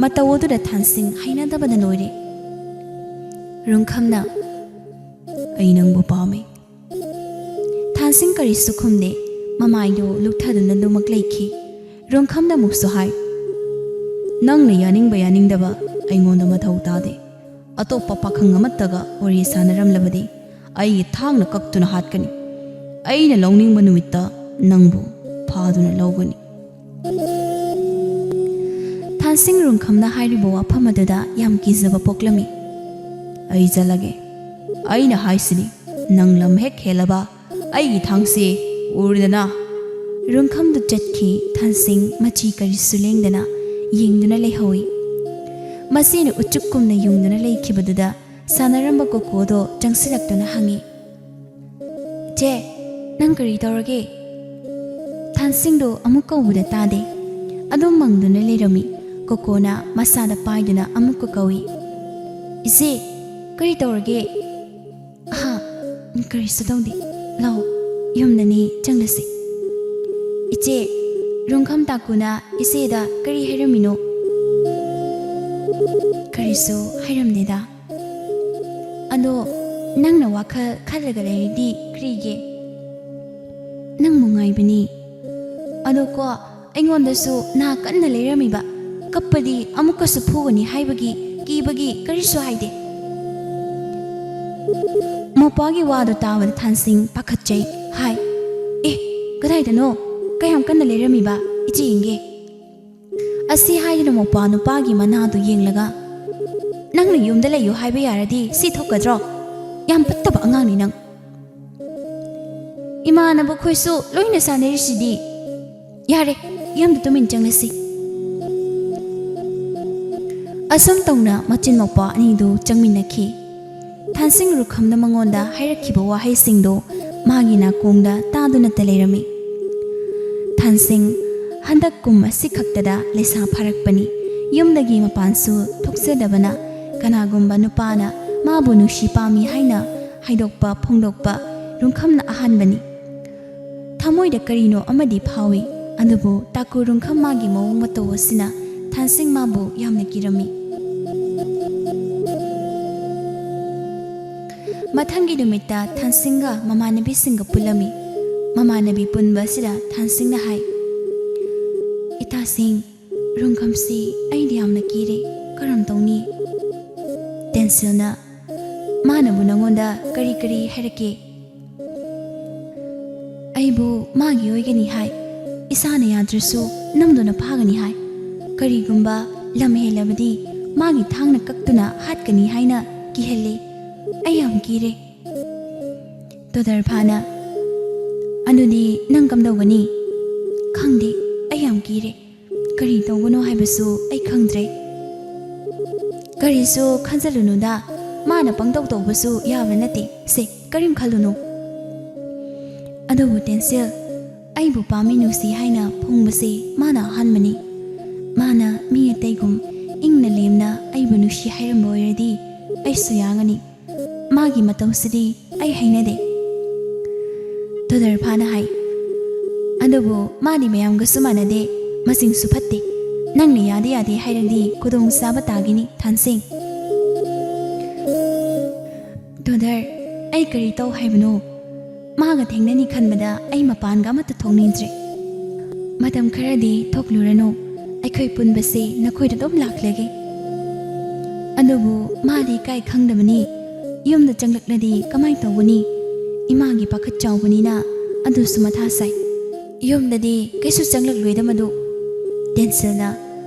ꯃꯇꯧ ꯑꯗꯨꯗ ꯊꯥꯟꯁꯤꯡ ꯍꯩꯅꯗꯕꯅ ꯂꯣꯏꯔꯦ꯫ ꯔꯨꯡꯈꯝꯅ, "ꯑꯩ ꯅꯪꯕꯨ ꯄꯥꯝꯃꯤ꯫" ꯊꯥꯟꯁꯤꯡ ꯀꯔꯤꯁꯨ ꯈꯨꯝꯗꯦ꯫ ꯃꯃꯥꯏꯗꯨ ꯂꯨꯞꯊꯗꯨꯅ ꯑꯗꯨꯃꯛ ꯂꯩꯈꯤ꯫ ꯔꯨꯡꯈꯝꯅ ꯑꯃꯨꯛꯁꯨ ꯍꯥꯏ, "ꯅꯪꯅ ꯌꯥꯅꯤꯡꯕ ꯌꯥꯅꯤꯡꯗꯕ ꯑꯩꯉꯣꯟꯗ ꯃꯊꯧ ꯇꯥꯗꯦ꯫ ꯑꯇꯣꯞꯄ ꯄꯥꯈꯪ ꯑꯃꯠꯇꯒ ꯋꯥꯔꯤ ꯁꯥꯟꯅꯔꯝꯂꯕꯗꯤ ꯑꯩꯒꯤ ꯊꯥꯡꯅ ꯀꯛꯇꯨꯅ ꯍꯥꯠꯀꯅꯤ꯫ ꯑꯩꯅ ꯂꯧꯅꯤꯡꯕ ꯅꯨꯃꯤꯠꯇ ꯅꯪꯕꯨ ꯐꯥꯗꯨꯅ ꯂꯧꯒꯅꯤ꯫" ꯊꯥꯟꯁꯤꯡ ꯔꯨꯡꯈꯝꯅ ꯍꯥꯏꯔꯤꯕ ꯋꯥꯐꯝ ꯑꯗꯨꯗ ꯌꯥꯝ ꯀꯤꯖꯕ ꯄꯣꯛꯂꯝꯃꯤ꯫ "ꯑꯩ ꯆꯠꯂꯒꯦ꯫ ꯑꯩꯅ ꯍꯥꯏꯁꯤꯅꯤ, ꯅꯪ ꯂꯝ ꯍꯦꯛ ꯍꯦꯜꯂꯕ ꯑꯩꯒꯤ ꯊꯥꯡꯁꯤ ꯎꯔꯗꯅ꯫" ꯔꯨꯡꯈꯝꯗꯨ ꯆꯠꯈꯤ꯫ ꯊꯥꯟꯁꯤꯡ ꯃꯆꯤ ꯀꯔꯤꯁꯨ ꯂꯦꯡꯗꯅ ꯌꯦꯡꯗꯨꯅ ꯂꯩꯍꯧꯏ꯫ ꯃꯁꯤꯅ ꯎꯆꯨꯛꯀꯨꯝꯅ ꯌꯨꯡꯗꯨꯅ ꯂꯩꯈꯤꯕꯗꯨꯗ ꯁꯥꯟꯅꯔꯝꯕ ꯀꯣꯀꯣꯗꯣ ꯆꯪꯁꯤꯜꯂꯛꯇꯨꯅ ꯍꯪꯉꯤ, "ꯆꯦ, ꯅꯪ ꯀꯔꯤ ꯇꯧꯔꯒꯦ?" ꯊꯥꯟꯁꯤꯡꯗꯣ ꯑꯃꯨꯛ ꯀꯧꯕꯗ ꯇꯥꯗꯦ꯫ ꯑꯗꯨꯝ ꯃꯪꯗꯨꯅ ꯂꯩꯔꯝꯃꯤ꯫ ꯀꯣꯀꯣꯅ ꯃꯁꯥꯗ ꯄꯥꯏꯗꯨꯅ ꯑꯃꯨꯛꯀ ꯀꯧꯏ, "ꯏꯆꯦ, ꯀꯔꯤ ꯇꯧꯔꯒꯦ?" "ꯍꯥ, ꯀꯔꯤꯁꯨ ꯇꯧꯗꯦ꯫ ꯂꯥꯛꯑꯣ, ꯌꯨꯝꯗꯅꯤ, ꯆꯪꯂꯁꯤ꯫" "ꯏꯆꯦ, ꯔꯨꯡꯈꯝ ꯇꯥꯀꯨꯅ ꯏꯆꯦꯗ ꯀꯔꯤ ꯍꯥꯏꯔꯝꯃꯤꯅꯣ?" "ꯀꯔꯤꯁꯨ ꯍꯥꯏꯔꯝꯗꯦꯗ꯫ ꯑꯗꯣ ꯅꯪꯅ ꯋꯥꯈꯜ ꯈꯜꯂꯒ ꯂꯩꯔꯤꯗꯤ ꯀꯔꯤꯒꯤ? ꯅꯪꯕꯨ ꯉꯥꯏꯕꯅꯤ꯫ ꯑꯗꯣ ꯀꯣ, ꯑꯩꯉꯣꯟꯗꯁꯨ ꯅꯥ ꯀꯟꯅ ꯂꯩꯔꯝꯃꯤꯕ꯫ ꯀꯞꯄꯗꯤ ꯑꯃꯨꯛꯀꯁꯨ ꯐꯨꯒꯅꯤ ꯍꯥꯏꯕꯒꯤ ꯀꯤꯕꯒꯤ ꯀꯔꯤꯁꯨ ꯍꯥꯏꯗꯦ꯫" ꯃꯧꯄ꯭ꯋꯥꯒꯤ ꯋꯥꯗꯨ ꯇꯥꯕꯗ ꯊꯥꯟꯁꯤꯡ ꯄꯥꯈꯠꯆꯩ꯫ ꯍꯥꯏ, "ꯑꯦ, ꯀꯗꯥꯏꯗꯅꯣ? ꯀꯌꯥꯝ ꯀꯟꯅ ꯂꯩꯔꯝꯃꯤꯕ? ꯏꯆꯦ ꯌꯦꯡꯒꯦ꯫" ꯑꯁꯤ ꯍꯥꯏꯗꯨꯅ ꯃꯧꯄ꯭ꯋꯥ ꯅꯨꯄꯥꯒꯤ ꯃꯅꯥꯗꯨ ꯌꯦꯡꯂꯒ, "ꯅꯪꯅ ꯌꯨꯝꯗ ꯂꯩꯌꯨ ꯍꯥꯏꯕ ꯌꯥꯔꯗꯤ ꯁꯤ ꯊꯣꯛꯀꯗ꯭ꯔꯣ? ꯌꯥꯝ ꯐꯠꯇꯕ ꯑꯉꯥꯡꯅꯤ ꯅꯪ꯫" "ꯏꯃꯥꯟꯅꯕ ꯈꯣꯏꯁꯨ ꯂꯣꯏꯅ ꯁꯥꯟꯅꯔꯤꯁꯤꯗꯤ꯫ ꯌꯥꯔꯦ, ꯌꯨꯝꯗ ꯇꯨꯃꯤꯟ ꯆꯪꯂꯁꯤ꯫" ꯑꯁꯨꯝ ꯇꯧꯅ ꯃꯆꯤꯟ ꯃꯧꯄ꯭ꯋꯥ ꯑꯅꯤꯗꯨ ꯆꯪꯃꯤꯟꯅꯈꯤ꯫ ꯊꯥꯟꯁꯤꯡ ꯔꯨꯈꯝꯅ ꯃꯉꯣꯟꯗ ꯍꯥꯏꯔꯛꯈꯤꯕ ꯋꯥꯍꯩꯁꯤꯡꯗꯨ ꯃꯥꯒꯤ ꯅꯥꯀꯣꯡꯗ ꯇꯥꯗꯨꯅꯇ ꯂꯩꯔꯝꯃꯤ꯫ ꯊꯥꯟꯁꯤꯡ, ꯍꯟꯗꯛ ꯀꯨꯝ ꯑꯁꯤ ꯈꯛꯇꯗ ꯂꯩꯁꯥ ꯐꯥꯔꯛꯄꯅꯤ꯫ ꯌꯨꯝꯗꯒꯤ ꯃꯄꯥꯟꯁꯨ ꯊꯣꯛꯆꯗꯕꯅ, ꯀꯅꯥꯒꯨꯝꯕ ꯅꯨꯄꯥꯅ ꯃꯥꯕꯨ ꯅꯨꯡꯁꯤ ꯄꯥꯝꯃꯤ ꯍꯥꯏꯅ ꯍꯥꯏꯗꯣꯛꯄ ꯐꯣꯡꯗꯣꯛꯄ ꯔꯨꯡꯈꯝꯅ ꯑꯍꯥꯟꯕꯅꯤ꯫ ꯊꯃꯣꯏꯗ ꯀꯔꯤꯅꯣ ꯑꯃꯗꯤ ꯐꯥꯎꯏ, ꯑꯗꯨꯕꯨ ꯇꯥꯀꯨ ꯔꯨꯡꯈꯝ ꯃꯥꯒꯤ ꯃꯑꯣꯡ ꯃꯇꯧ ꯑꯁꯤꯅ ꯊꯥꯟꯁꯤꯡ ꯃꯥꯕꯨ ꯌꯥꯝꯅ ꯀꯤꯔꯝꯃꯤ꯫ ꯃꯊꯪꯒꯤ ꯅꯨꯃꯤꯠꯇ ꯊꯥꯟꯁꯤꯡꯒ ꯃꯃꯥꯟꯅꯕꯤꯁꯤꯡꯒ ꯄꯨꯜꯂꯝꯃꯤ꯫ ꯃꯃꯥꯟꯅꯕꯤ ꯄꯨꯟꯕ ꯑꯁꯤꯗ ꯊꯥꯟꯁꯤꯡꯅ ꯍꯥꯏ, "ꯏꯇꯥꯁꯤꯡ, ꯔꯨꯡꯈꯝꯁꯤ ꯑꯩꯗꯤ ꯌꯥꯝꯅ ꯀꯤꯔꯦ, ꯀꯔꯝ ꯇꯧꯅꯤ?" ꯇꯦꯟꯁꯤꯜꯅ, "ꯃꯥꯅꯕꯨ ꯅꯉꯣꯟꯗ ꯀꯔꯤ ꯀꯔꯤ ꯍꯥꯏꯔꯛꯀꯦ?" "ꯑꯩꯕꯨ ꯃꯥꯒꯤ ꯑꯣꯏꯒꯅꯤ ꯍꯥꯏ, ꯏꯁꯥꯅ ꯌꯥꯗ꯭ꯔꯁꯨ ꯅꯝꯗꯨꯅ ꯐꯥꯒꯅꯤ ꯍꯥꯏ, ꯀꯔꯤꯒꯨꯝꯕ ꯂꯝ ꯍꯦꯜꯂꯕꯗꯤ ꯃꯥꯒꯤ ꯊꯥꯡꯅ ꯀꯛꯇꯨꯅ ꯍꯥꯠꯀꯅꯤ ꯍꯥꯏꯅ ꯀꯤꯍꯜꯂꯤ꯫ ꯑꯩ ꯌꯥꯝ ꯀꯤꯔꯦ꯫" ꯇꯣꯗꯔꯐꯥꯅ, "ꯑꯗꯨꯗꯤ ꯅꯪ ꯀꯝꯗꯧꯒꯅꯤ?" "ꯈꯪꯗꯦ, ꯑꯩ ꯌꯥꯝ ꯀꯤꯔꯦ꯫ ꯀꯔꯤ ꯇꯧꯒꯅꯣ ꯍꯥꯏꯕꯁꯨ ꯑꯩ ꯈꯪꯗ꯭ꯔꯦ꯫" "ꯀꯔꯤꯁꯨ ꯈꯟꯖꯜꯂꯨꯅꯨꯗ, ꯃꯥꯅ ꯄꯪꯇꯧ ꯇꯧꯕꯁꯨ ꯌꯥꯕ ꯅꯠꯇꯦ꯫ ꯁꯦ, ꯀꯔꯤꯝ ꯈꯜꯂꯨꯅꯨ꯫ ꯑꯗꯨꯕꯨ ꯇꯦꯟꯁꯤꯜ, ꯑꯩꯕꯨ ꯄꯥꯝꯃꯤ ꯅꯨꯡꯁꯤ ꯍꯥꯏꯅ ꯐꯣꯡꯕꯁꯦ ꯃꯥꯅ ꯑꯍꯥꯟꯕꯅꯤ꯫ ꯃꯥꯅ ꯃꯤ ꯑꯇꯩꯒꯨꯝ ꯏꯪꯅ ꯂꯦꯝꯅ ꯑꯩꯕꯨ ꯅꯨꯡꯁꯤ ꯍꯥꯏꯔꯝꯕ ꯑꯣꯏꯔꯗꯤ ꯑꯩꯁꯨ ꯌꯥꯒꯅꯤ꯫ ꯃꯥꯒꯤ ꯃꯇꯧꯁꯤꯗꯤ ꯑꯩ ꯍꯩꯅꯗꯦ꯫ ꯇꯣꯗꯔꯐꯥꯅ ꯍꯥꯏ꯫ ꯑꯗꯨꯕꯨ ꯃꯥꯗꯤ ꯃꯌꯥꯝꯒꯁꯨ ꯃꯥꯟꯅꯗꯦ, ꯃꯆꯤꯡꯁꯨ ꯐꯠꯇꯦ꯫ ꯅꯪꯅ ꯌꯥꯗꯦ ꯌꯥꯗꯦ ꯍꯥꯏꯔꯗꯤ ꯈꯨꯗꯣꯡ ꯆꯥꯕ ꯇꯥꯒꯤꯅꯤ, ꯊꯥꯟꯁꯤꯡ꯫ ꯇꯣꯗꯔ, ꯑꯩ ꯀꯔꯤ ꯇꯧ ꯍꯥꯏꯕꯅꯣ? ꯃꯥꯒ ꯊꯦꯡꯅꯅꯤ ꯈꯟꯕꯗ ꯑꯩ ꯃꯄꯥꯟꯒ ꯑꯃꯠꯇ ꯊꯣꯛꯅꯤꯡꯗ꯭ꯔꯦ꯫ ꯃꯇꯝ ꯈꯔꯗꯤ ꯊꯣꯛꯂꯨꯔꯅꯨ, ꯑꯩꯈꯣꯏ ꯄꯨꯟꯕꯁꯦ ꯅꯈꯣꯏꯗ ꯑꯗꯨꯝ ꯂꯥꯛꯂꯒꯦ꯫ ꯑꯗꯨꯕꯨ ꯃꯥꯗꯤ ꯏꯀꯥꯏ ꯈꯪꯗꯕꯅꯤ꯫ ꯌꯨꯝꯗ ꯆꯪꯂꯛꯂꯗꯤ ꯀꯃꯥꯏ ꯇꯧꯒꯅꯤ? ꯏꯃꯥꯒꯤ ꯄꯥꯈꯠ ꯆꯥꯎꯕꯅꯤꯅ ꯑꯗꯨꯁꯨ ꯃꯊꯥ ꯁꯥꯏ꯫ ꯌꯨꯝꯗꯗꯤ ꯀꯩꯁꯨ ꯆꯪꯂꯛꯂꯣꯏꯗ ꯃꯗꯨ꯫ ꯇꯦꯟꯁꯤꯜꯅ,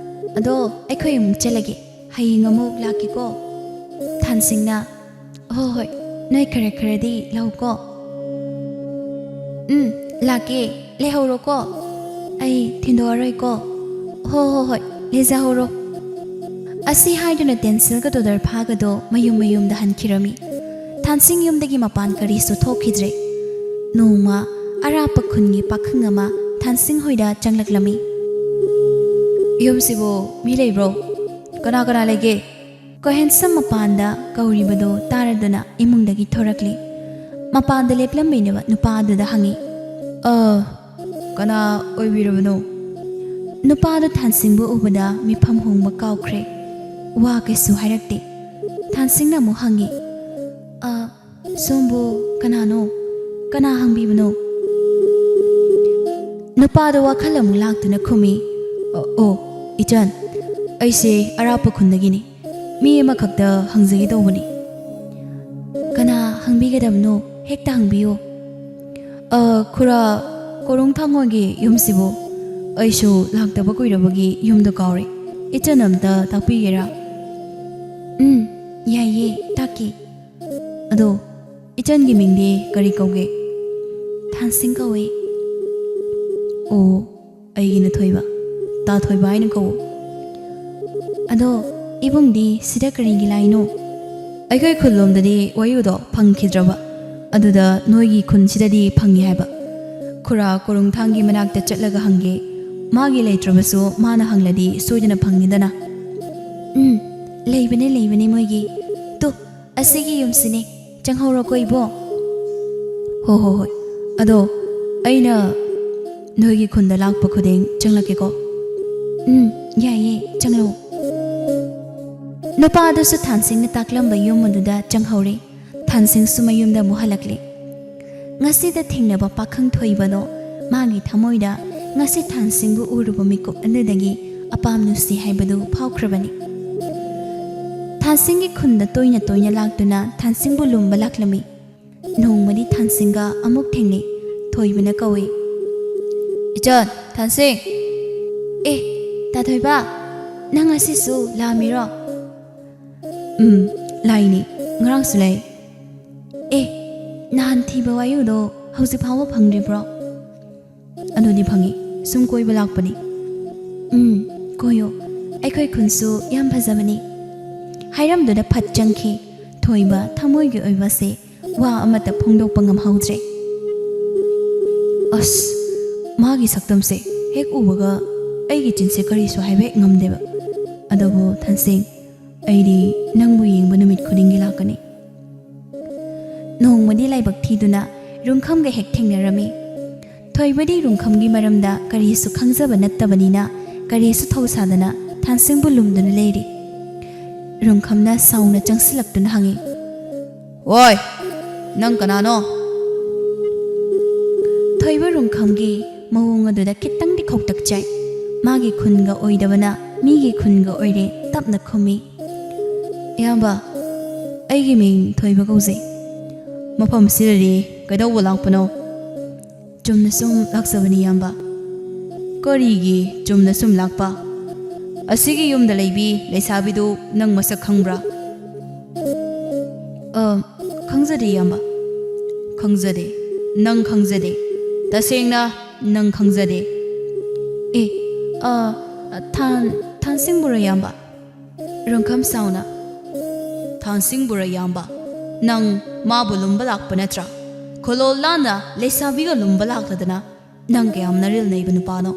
"ꯑꯗꯣ ꯑꯩꯈꯣꯏ ꯑꯃꯨꯛ ꯆꯠꯂꯒꯦ, ꯍꯌꯦꯡ ꯑꯃꯨꯛ ꯂꯥꯛꯀꯦꯀꯣ?" ꯊꯥꯟꯁꯤꯡꯅ, "ꯍꯣ ꯍꯣꯏ, ꯅꯣꯏ ꯈꯔ ꯈꯔꯗꯤ ꯂꯧꯀꯣ꯫ ꯎꯝ, ꯂꯥꯛꯀꯦ, ꯂꯩꯍꯧꯔꯣꯀꯣ꯫ ꯑꯩ ꯊꯤꯟꯗꯣꯛꯑꯔꯣꯏꯀꯣ꯫ ꯍꯣ ꯍꯣ ꯍꯣꯏ, ꯂꯩꯖꯍꯧꯔꯣ꯫" ꯑꯁꯤ ꯍꯥꯏꯗꯨꯅ ꯇꯦꯟꯁꯤꯜꯒ ꯇꯣꯗꯔꯐꯥꯒꯗꯣ ꯃꯌꯨꯝ ꯃꯌꯨꯝꯗ ꯍꯟꯈꯤꯔꯝꯃꯤ꯫ ꯊꯥꯟꯁꯤꯡ ꯌꯨꯝꯗꯒꯤ ꯃꯄꯥꯟ ꯀꯔꯤꯁꯨ ꯊꯣꯛꯈꯤꯗ꯭ꯔꯦ꯫ ꯅꯣꯡꯃ ꯑꯔꯥꯞꯄ ꯈꯨꯟꯒꯤ ꯄꯥꯈꯪ ꯑꯃ ꯊꯥꯟꯁꯤꯡ ꯍꯣꯏꯗ ꯆꯪꯂꯛꯂꯝꯃꯤ꯫ "ꯌꯨꯝꯁꯤꯕꯨ ꯃꯤ ꯂꯩꯕ꯭ꯔꯣ? ꯀꯅꯥ ꯀꯅꯥ ꯂꯩꯒꯦ?" ꯀꯣꯍꯦꯟꯁꯝ ꯃꯄꯥꯟꯗ ꯀꯧꯔꯤꯕꯗꯨ ꯇꯥꯔꯗꯨꯅ ꯏꯃꯨꯡꯗꯒꯤ ꯊꯣꯔꯛꯂꯤ꯫ ꯃꯄꯥꯟꯗ ꯂꯦꯞꯂꯝꯃꯤꯕ ꯅꯨꯄꯥ ꯑꯗꯨꯗ ꯍꯪꯉꯤ꯫ "ꯑ, ꯀꯅꯥ ꯑꯣꯏꯕꯤꯔꯕꯅꯣ?" ꯅꯨꯄꯥꯗꯨ ꯊꯥꯟꯁꯤꯡꯕꯨ ꯎꯕꯗ ꯃꯤꯐꯝ ꯍꯣꯡꯕ ꯀꯥꯎꯈ꯭ꯔꯦ꯫ ꯋꯥ ꯀꯩꯁꯨ ꯍꯥꯏꯔꯛꯇꯦ꯫ ꯊꯥꯟꯁꯤꯡꯅ ꯑꯃꯨꯛ ꯍꯪꯉꯤ꯫ "ꯑ, ꯁꯣꯝꯕꯨ ꯀꯅꯥꯅꯣ? ꯀꯅꯥ ꯍꯪꯕꯤꯕꯅꯣ?" ꯅꯨꯄꯥꯗꯣ ꯋꯥꯈꯜ ꯑꯃꯨꯛ ꯂꯥꯛꯇꯨꯅ ꯈꯨꯝꯃꯤ꯫ "ꯑꯣ, ꯑꯣ, ꯏꯆꯟ, ꯑꯩꯁꯦ ꯑꯔꯥꯞꯄ ꯈꯨꯟꯗꯒꯤꯅꯤ꯫ ꯃꯤ ꯑꯃꯈꯛꯇ ꯍꯪꯖꯒꯦ ꯇꯧꯕꯅꯤ꯫" "ꯀꯅꯥ ꯍꯪꯕꯤꯒꯗꯕꯅꯣ? ꯍꯦꯛꯇ ꯍꯪꯕꯤꯌꯨ꯫" "ꯑ, ꯈꯨꯔꯥ ꯀꯣꯔꯣꯡꯊꯥꯡ ꯍꯣꯏꯒꯤ ꯌꯨꯝꯁꯤꯕꯨ? ꯑꯩꯁꯨ ꯂꯥꯛꯇꯕ ꯀꯨꯏꯔꯕꯒꯤ ꯌꯨꯝꯗꯣ ꯀꯥꯎꯔꯦ꯫ ꯏꯆꯟ ꯑꯝꯇ ꯇꯥꯛꯄꯤꯒꯦꯔꯥ?" "ꯎꯝ, ꯌꯥꯏꯌꯦ, ꯇꯥꯛꯀꯦ꯫" "ꯑꯗꯣ, ꯏꯆꯟꯒꯤ ꯃꯤꯡꯗꯤ ꯀꯔꯤ ꯀꯧꯒꯦ?" "ꯊꯥꯟꯁꯤꯡ ꯀꯧꯋꯦ꯫" "ꯑꯣ, ꯑꯩꯒꯤꯅ ꯊꯣꯏꯕ꯫ ꯇꯥ ꯊꯣꯏꯕ ꯍꯥꯏꯅ ꯀꯧꯋꯣ꯫" "ꯑꯗꯣ, ꯏꯕꯨꯡꯗꯤ ꯁꯤꯗ ꯀꯔꯤꯒꯤ ꯂꯥꯛꯏꯅꯣ?" "ꯑꯩꯈꯣꯏ ꯈꯨꯜꯂꯣꯝꯗꯗꯤ ꯋꯥꯌꯨꯗꯣ ꯐꯪꯈꯤꯗ꯭ꯔꯕ, ꯑꯗꯨꯗ ꯅꯣꯏꯒꯤ ꯈꯨꯟꯁꯤꯗꯗꯤ ꯐꯪꯉꯤ ꯍꯥꯏꯕ꯫ ꯈꯨꯔꯥ ꯀꯣꯔꯨꯡꯊꯥꯡꯒꯤ ꯃꯅꯥꯛꯇ ꯆꯠꯂꯒ ꯍꯪꯒꯦ꯫ ꯃꯥꯒꯤ ꯂꯩꯇ꯭ꯔꯕꯁꯨ ꯃꯥꯅ ꯍꯪꯂꯗꯤ ꯁꯣꯏꯗꯅ ꯐꯪꯅꯤꯗꯅ꯫" "ꯎꯝ, ꯂꯩꯕꯅꯦ, ꯂꯩꯕꯅꯦ ꯃꯣꯏꯒꯤ꯫ ꯑꯁꯤꯒꯤ ꯌꯨꯝꯁꯤꯅꯦ꯫ ꯆꯪꯍꯧꯔꯣꯀꯣ, ꯏꯕꯣ꯫ ꯍꯣ, ꯍꯣ, ꯍꯣꯏ꯫ ꯑꯗꯣ ꯑꯩꯅ ꯅꯣꯏꯒꯤ ꯈꯨꯟꯗ ꯂꯥꯛꯄ ꯈꯨꯗꯤꯡ ꯆꯪꯂꯛꯀꯦꯀꯣ꯫ ꯎꯝ, ꯌꯥꯏꯌꯦ, ꯆꯪꯂꯛꯑꯣ꯫ ꯅꯨꯄꯥ ꯑꯗꯨꯁꯨ ꯊꯥꯟꯁꯤꯡꯅ ꯇꯥꯛꯂꯝꯕ ꯌꯨꯝ ꯑꯗꯨꯗ ꯆꯪꯍꯧꯔꯦ꯫ ꯊꯥꯟꯁꯤꯡꯁꯨ ꯃꯌꯨꯝꯗ ꯑꯃꯨꯛ ꯍꯜꯂꯛꯂꯦ꯫ ꯉꯁꯤꯗ ꯊꯦꯡꯅꯕ ꯄꯥꯈꯪ ꯊꯣꯏꯕꯗꯣ ꯃꯥꯒꯤ ꯊꯃꯣꯏꯗ ꯉꯁꯤ ꯊꯥꯟꯁꯤꯡꯕꯨ ꯎꯔꯨꯕ ꯃꯤꯀꯨꯞ ꯑꯗꯨꯗꯒꯤ ꯑꯄꯥꯝ ꯅꯨꯡꯁꯤ ꯍꯥꯏꯕꯗꯨ ꯐꯥꯎꯈ꯭ꯔꯕꯅꯤ꯫ ꯊꯥꯟꯁꯤꯡꯒꯤ ꯈꯨꯟꯗ ꯇꯣꯏꯅ ꯇꯣꯏꯅ ꯂꯥꯛꯇꯨꯅ ꯊꯥꯟꯁꯤꯡꯕꯨ ꯂꯨꯝꯕ ꯂꯥꯛꯂꯝꯃꯤ꯫ ꯅꯣꯡꯃꯗꯤ ꯊꯥꯟꯁꯤꯡꯒ ꯑꯃꯨꯛ ꯊꯦꯡꯅꯩ꯫ ꯊꯣꯏꯕꯅ ꯀꯧꯏ, "ꯏꯆꯟ, ꯊꯥꯟꯁꯤꯡ!" "ꯑꯦ, ꯇꯥ ꯊꯣꯏꯕ, ꯅꯪ ꯉꯁꯤꯁꯨ ꯂꯥꯛꯑꯝꯃꯤꯔꯣ?" "ꯎꯝ, ꯂꯥꯛꯏꯅꯤ꯫ ꯉꯔꯥꯡꯁꯨ ꯂꯥꯛꯏ꯫" "ꯑꯦ, ꯅꯍꯥꯟ ꯊꯤꯕ ꯋꯥꯌꯨꯗꯣ ꯍꯧꯖꯤꯛ ꯐꯥꯎꯕ ꯐꯪꯗ꯭ꯔꯤꯕ꯭ꯔꯣ?" "ꯑꯗꯨꯗꯤ ꯐꯪꯉꯤ꯫ ꯁꯨꯝ ꯀꯣꯏꯕ ꯂꯥꯛꯄꯅꯤ꯫" "ꯎꯝ, ꯀꯣꯏꯌꯣ꯫ ꯑꯩꯈꯣꯏ ꯈꯨꯟꯁꯨ ꯌꯥꯝ ꯐꯖꯕꯅꯤ꯫" ꯍꯥꯏꯔꯝꯗꯨꯅ ꯐꯠ ꯆꯪꯈꯤ꯫ ꯊꯣꯏꯕ ꯊꯃꯣꯏꯒꯤ ꯑꯣꯏꯕꯁꯦ ꯋꯥ ꯑꯃꯠꯇ ꯐꯣꯡꯗꯣꯛꯄ ꯉꯝꯍꯧꯗ꯭ꯔꯦ꯫ ꯑꯁ, ꯃꯥꯒꯤ ꯁꯛꯇꯝꯁꯦ ꯍꯦꯛ ꯎꯕꯒ ꯑꯩꯒꯤ ꯆꯤꯟꯁꯦ ꯀꯔꯤꯁꯨ ꯍꯥꯏꯕ ꯍꯦꯛ ꯉꯝꯗꯦꯕ꯫ ꯑꯗꯨꯕꯨ ꯊꯥꯟꯁꯤꯡ, ꯑꯩꯗꯤ ꯅꯪꯕꯨ ꯌꯦꯡꯕ ꯅꯨꯃꯤꯠ ꯈꯨꯗꯤꯡꯒꯤ ꯂꯥꯛꯀꯅꯤ꯫ ꯅꯣꯡꯃꯗꯤ ꯂꯥꯏꯕꯛ ꯊꯤꯗꯨꯅ ꯔꯨꯡꯈꯝꯒ ꯍꯦꯛ ꯊꯦꯡꯅꯔꯝꯃꯤ꯫ ꯊꯣꯏꯕꯗꯤ ꯔꯨꯡꯈꯝꯒꯤ ꯃꯔꯝꯗ ꯀꯔꯤꯁꯨ ꯈꯪꯖꯕ ꯅꯠꯇꯕꯅꯤꯅ ꯀꯔꯤꯁꯨ ꯊꯧꯁꯥꯗꯅ ꯊꯥꯟꯁꯤꯡꯕꯨ ꯂꯨꯝꯗꯨꯅ ꯂꯩꯔꯤ꯫ ꯔꯨꯡꯈꯝꯅ ꯁꯥꯎꯅ ꯆꯪꯁꯤꯜꯂꯛꯇꯨꯅ ꯍꯪꯉꯤ, "ꯑꯣꯏ, ꯅꯪ ꯀꯅꯥꯅꯣ?" ꯊꯣꯏꯕ ꯔꯨꯡꯈꯝꯒꯤ ꯃꯑꯣꯡ ꯑꯗꯨꯗ ꯈꯤꯇꯪꯗꯤ ꯈꯧꯇꯛ ꯆꯥꯏ꯫ ꯃꯥꯒꯤ ꯈꯨꯟꯒ ꯑꯣꯏꯗꯕꯅ ꯃꯤꯒꯤ ꯈꯨꯟꯒ ꯑꯣꯏꯔꯦ ꯇꯞꯅ ꯈꯨꯝꯃꯤ, "ꯏꯌꯥꯝꯕ, ꯑꯩꯒꯤ ꯃꯤꯡ ꯊꯣꯏꯕ ꯀꯧꯖꯩ꯫" "ꯃꯐꯝꯁꯤꯗꯗꯤ ꯀꯩꯗꯧꯕ ꯂꯥꯛꯄꯅꯣ?" "ꯆꯨꯝꯅ ꯁꯨꯝ ꯂꯥꯛꯆꯕꯅꯤ, ꯏꯌꯥꯝꯕ꯫" "ꯀꯔꯤꯒꯤ ꯆꯨꯝꯅ ꯁꯨꯝ ꯂꯥꯛꯄ? ꯑꯁꯤꯒꯤ ꯌꯨꯝꯗ ꯂꯩꯕꯤ ꯂꯩꯁꯥꯕꯤꯗꯨ ꯅꯪ ꯃꯁꯛ ꯈꯪꯕ꯭ꯔꯥ?" "ꯑ, ꯈꯪꯖꯗꯦ, ꯏꯌꯥꯝꯕ꯫" "ꯈꯪꯖꯗꯦ? ꯅꯪ ꯈꯪꯖꯗꯦ? ꯇꯁꯦꯡꯅ ꯅꯪ ꯈꯪꯖꯗꯦ?" "ꯑꯦ, ꯑ, ꯊꯥꯟ, ꯊꯥꯟꯁꯤꯡꯕꯨꯔꯣ, ꯏꯌꯥꯝꯕ?" ꯔꯣꯡꯈꯝ ꯁꯥꯎꯅ, "ꯊꯥꯟꯁꯤꯡꯕꯨꯔ ꯏꯌꯥꯝꯕ? ꯅꯪ ꯃꯥꯕꯨ ꯂꯨꯝꯕ ꯂꯥꯛꯄ ꯅꯠꯇ꯭ꯔꯥ? ꯈꯣꯂꯣꯜ ꯂꯥꯟꯅ ꯂꯩꯁꯥꯕꯤꯒ ꯂꯨꯝꯕ ꯂꯥꯛꯂꯗꯅ ꯅꯪ ꯀꯌꯥꯝ ꯅꯔꯤꯜ ꯅꯩꯕ ꯅꯨꯄꯥꯅꯣ?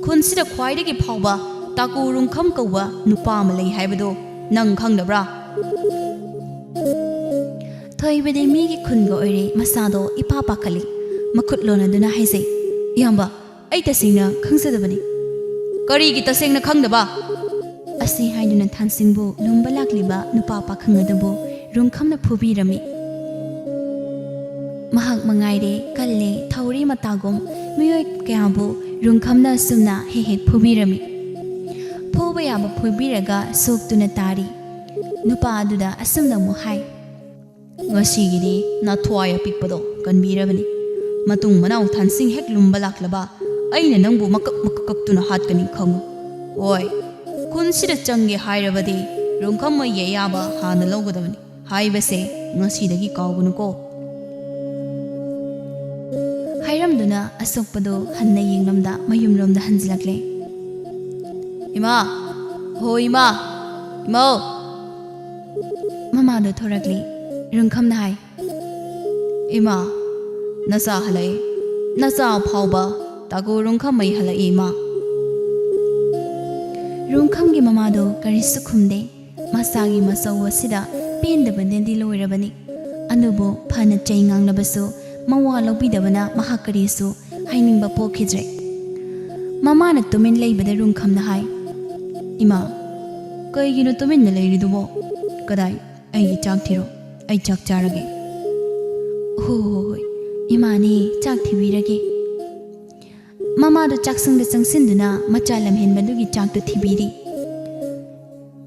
ꯈꯨꯟꯁꯤꯗ ꯈ꯭ꯋꯥꯏꯗꯒꯤ ꯐꯥꯎꯕ ꯇꯥꯀꯨ ꯔꯨꯡꯈꯝ ꯀꯧꯕ ꯅꯨꯄꯥ ꯑꯃ ꯂꯩ ꯍꯥꯏꯕꯗꯣ ꯅꯪ ꯈꯪꯗꯕ꯭ꯔꯥ?" ꯑꯣꯏꯕꯗꯤ ꯃꯤꯒꯤ ꯈꯨꯟꯒ ꯑꯣꯏꯔꯦ, ꯃꯁꯥꯗꯣ ꯏꯄꯥ ꯄꯥꯈꯠꯂꯤ꯫ ꯃꯈꯨꯠ ꯂꯣꯟꯅꯗꯨꯅ ꯍꯥꯏꯖꯩ, "ꯏꯌꯥꯝꯕ, ꯑꯩ ꯇꯁꯦꯡꯅ ꯈꯪꯖꯗꯕꯅꯤ꯫" "ꯀꯔꯤꯒꯤ ꯇꯁꯦꯡꯅ ꯈꯪꯗꯕ?" ꯑꯁꯤ ꯍꯥꯏꯗꯨꯅ ꯊꯥꯟꯁꯤꯡꯕꯨ ꯂꯨꯝꯕ ꯂꯥꯛꯂꯤꯕ ꯅꯨꯄꯥ ꯄꯥꯈꯪ ꯑꯗꯨꯕꯨ ꯔꯨꯡꯈꯝꯅ ꯐꯨꯕꯤꯔꯝꯃꯤ꯫ ꯃꯍꯥꯛ ꯃꯉꯥꯏꯔꯦ ꯀꯜꯂꯦ ꯊꯧꯔꯤ ꯃꯇꯥꯒꯨꯝ ꯃꯤꯑꯣꯏ ꯀꯌꯥꯕꯨ ꯔꯨꯡꯈꯝꯅ ꯑꯁꯨꯝꯅ ꯍꯦꯛ ꯍꯦꯛ ꯐꯨꯕꯤꯔꯝꯃꯤ꯫ ꯐꯨꯕ ꯌꯥꯕ ꯐꯨꯕꯤꯔꯒ ꯁꯣꯛꯇꯨꯅ ꯇꯥꯔꯤ꯫ ꯅꯨꯄꯥ ꯑꯗꯨꯗ ꯑꯁꯨꯝꯅ ꯑꯃꯨꯛ ꯍꯥꯏ, "ꯉꯁꯤꯒꯤꯗꯤ ꯅꯊ꯭ꯋꯥꯏ ꯑꯄꯤꯛꯄꯗꯣ ꯀꯟꯕꯤꯔꯕꯅꯤ꯫ ꯃꯇꯨꯡ ꯃꯅꯥꯎ ꯊꯥꯟꯁꯤꯡ ꯍꯦꯛ ꯂꯨꯝꯕ ꯂꯥꯛꯂꯕ ꯑꯩꯅ ꯅꯪꯕꯨ ꯃꯀꯛ ꯃꯀꯛ ꯀꯛꯇꯨꯅ ꯍꯥꯠꯀꯅꯤ ꯈꯪꯉꯨ꯫ ꯍꯣꯏ, ꯈꯨꯟꯁꯤꯗ ꯆꯪꯒꯦ ꯍꯥꯏꯔꯕꯗꯤ ꯔꯨꯡꯈꯝ ꯃꯩꯒꯤ ꯑꯌꯥꯕ ꯍꯥꯟꯅ ꯂꯧꯒꯗꯕꯅꯤ ꯍꯥꯏꯕꯁꯦ ꯉꯁꯤꯗꯒꯤ ꯀꯥꯎꯒꯅꯨꯀꯣ꯫" ꯍꯥꯏꯔꯝꯗꯨꯅ ꯑꯁꯣꯛꯄꯗꯨ ꯍꯟꯅ ꯌꯦꯡꯂꯝꯗ ꯃꯌꯨꯝꯂꯣꯝꯗ ꯍꯟꯖꯤꯜꯂꯛꯂꯦ꯫ "ꯏꯃꯥ! ꯍꯣ ꯏꯃꯥ! ꯏꯃꯥ!" ꯃꯃꯥꯗꯣ ꯊꯣꯔꯛꯂꯤ꯫ ꯔꯨꯡꯈꯝꯅ ꯍꯥꯏ, "ꯏꯃꯥ, ꯅꯆꯥ ꯍꯜꯂꯛꯏ꯫ ꯅꯆꯥ ꯑꯐꯥꯎꯕ ꯇꯥꯒꯨ ꯔꯨꯡꯈꯝꯃꯩ ꯍꯜꯂꯛꯏ, ꯏꯃꯥ꯫" ꯔꯨꯡꯈꯝꯒꯤ ꯃꯃꯥꯗꯣ ꯀꯔꯤꯁꯨ ꯈꯨꯝꯗꯦ꯫ ꯃꯁꯥꯒꯤ ꯃꯆꯧ ꯑꯁꯤꯗ ꯄꯦꯟꯗꯕꯅꯗꯤ ꯂꯣꯏꯔꯕꯅꯤ꯫ ꯑꯗꯨꯕꯨ ꯐꯅ ꯆꯩ ꯉꯥꯡꯂꯕꯁꯨ ꯃꯋꯥ ꯂꯧꯕꯤꯗꯕꯅ ꯃꯍꯥꯛ ꯀꯔꯤꯁꯨ ꯍꯥꯏꯅꯤꯡꯕ ꯄꯣꯛꯈꯤꯗ꯭ꯔꯦ꯫ ꯃꯃꯥꯅ ꯇꯨꯃꯤꯟ ꯂꯩꯕꯗ ꯔꯨꯡꯈꯝꯅ ꯍꯥꯏ, "ꯏꯃꯥ, ꯀꯩꯒꯤꯅꯣ ꯇꯨꯃꯤꯟꯅ ꯂꯩꯔꯤꯗꯨꯕꯣ? ꯀꯗꯥꯏ, ꯑꯩꯒꯤ ꯆꯥꯛ ꯊꯤꯔꯣ, ꯑꯩ ꯆꯥꯛ ꯆꯥꯔꯒꯦ꯫" "ꯍꯣ, ꯍꯣ, ꯍꯣꯏ, ꯏꯃꯥꯅꯦ, ꯆꯥꯛ ꯊꯤꯕꯤꯔꯒꯦ꯫" ꯃꯃꯥꯗꯨ ꯆꯥꯛꯁꯪꯗ ꯆꯪꯁꯤꯟꯗꯨꯅ ꯃꯆꯥ ꯂꯝꯍꯦꯟꯕꯗꯨꯒꯤ ꯆꯥꯛꯇꯨ ꯊꯤꯕꯤꯔꯤ꯫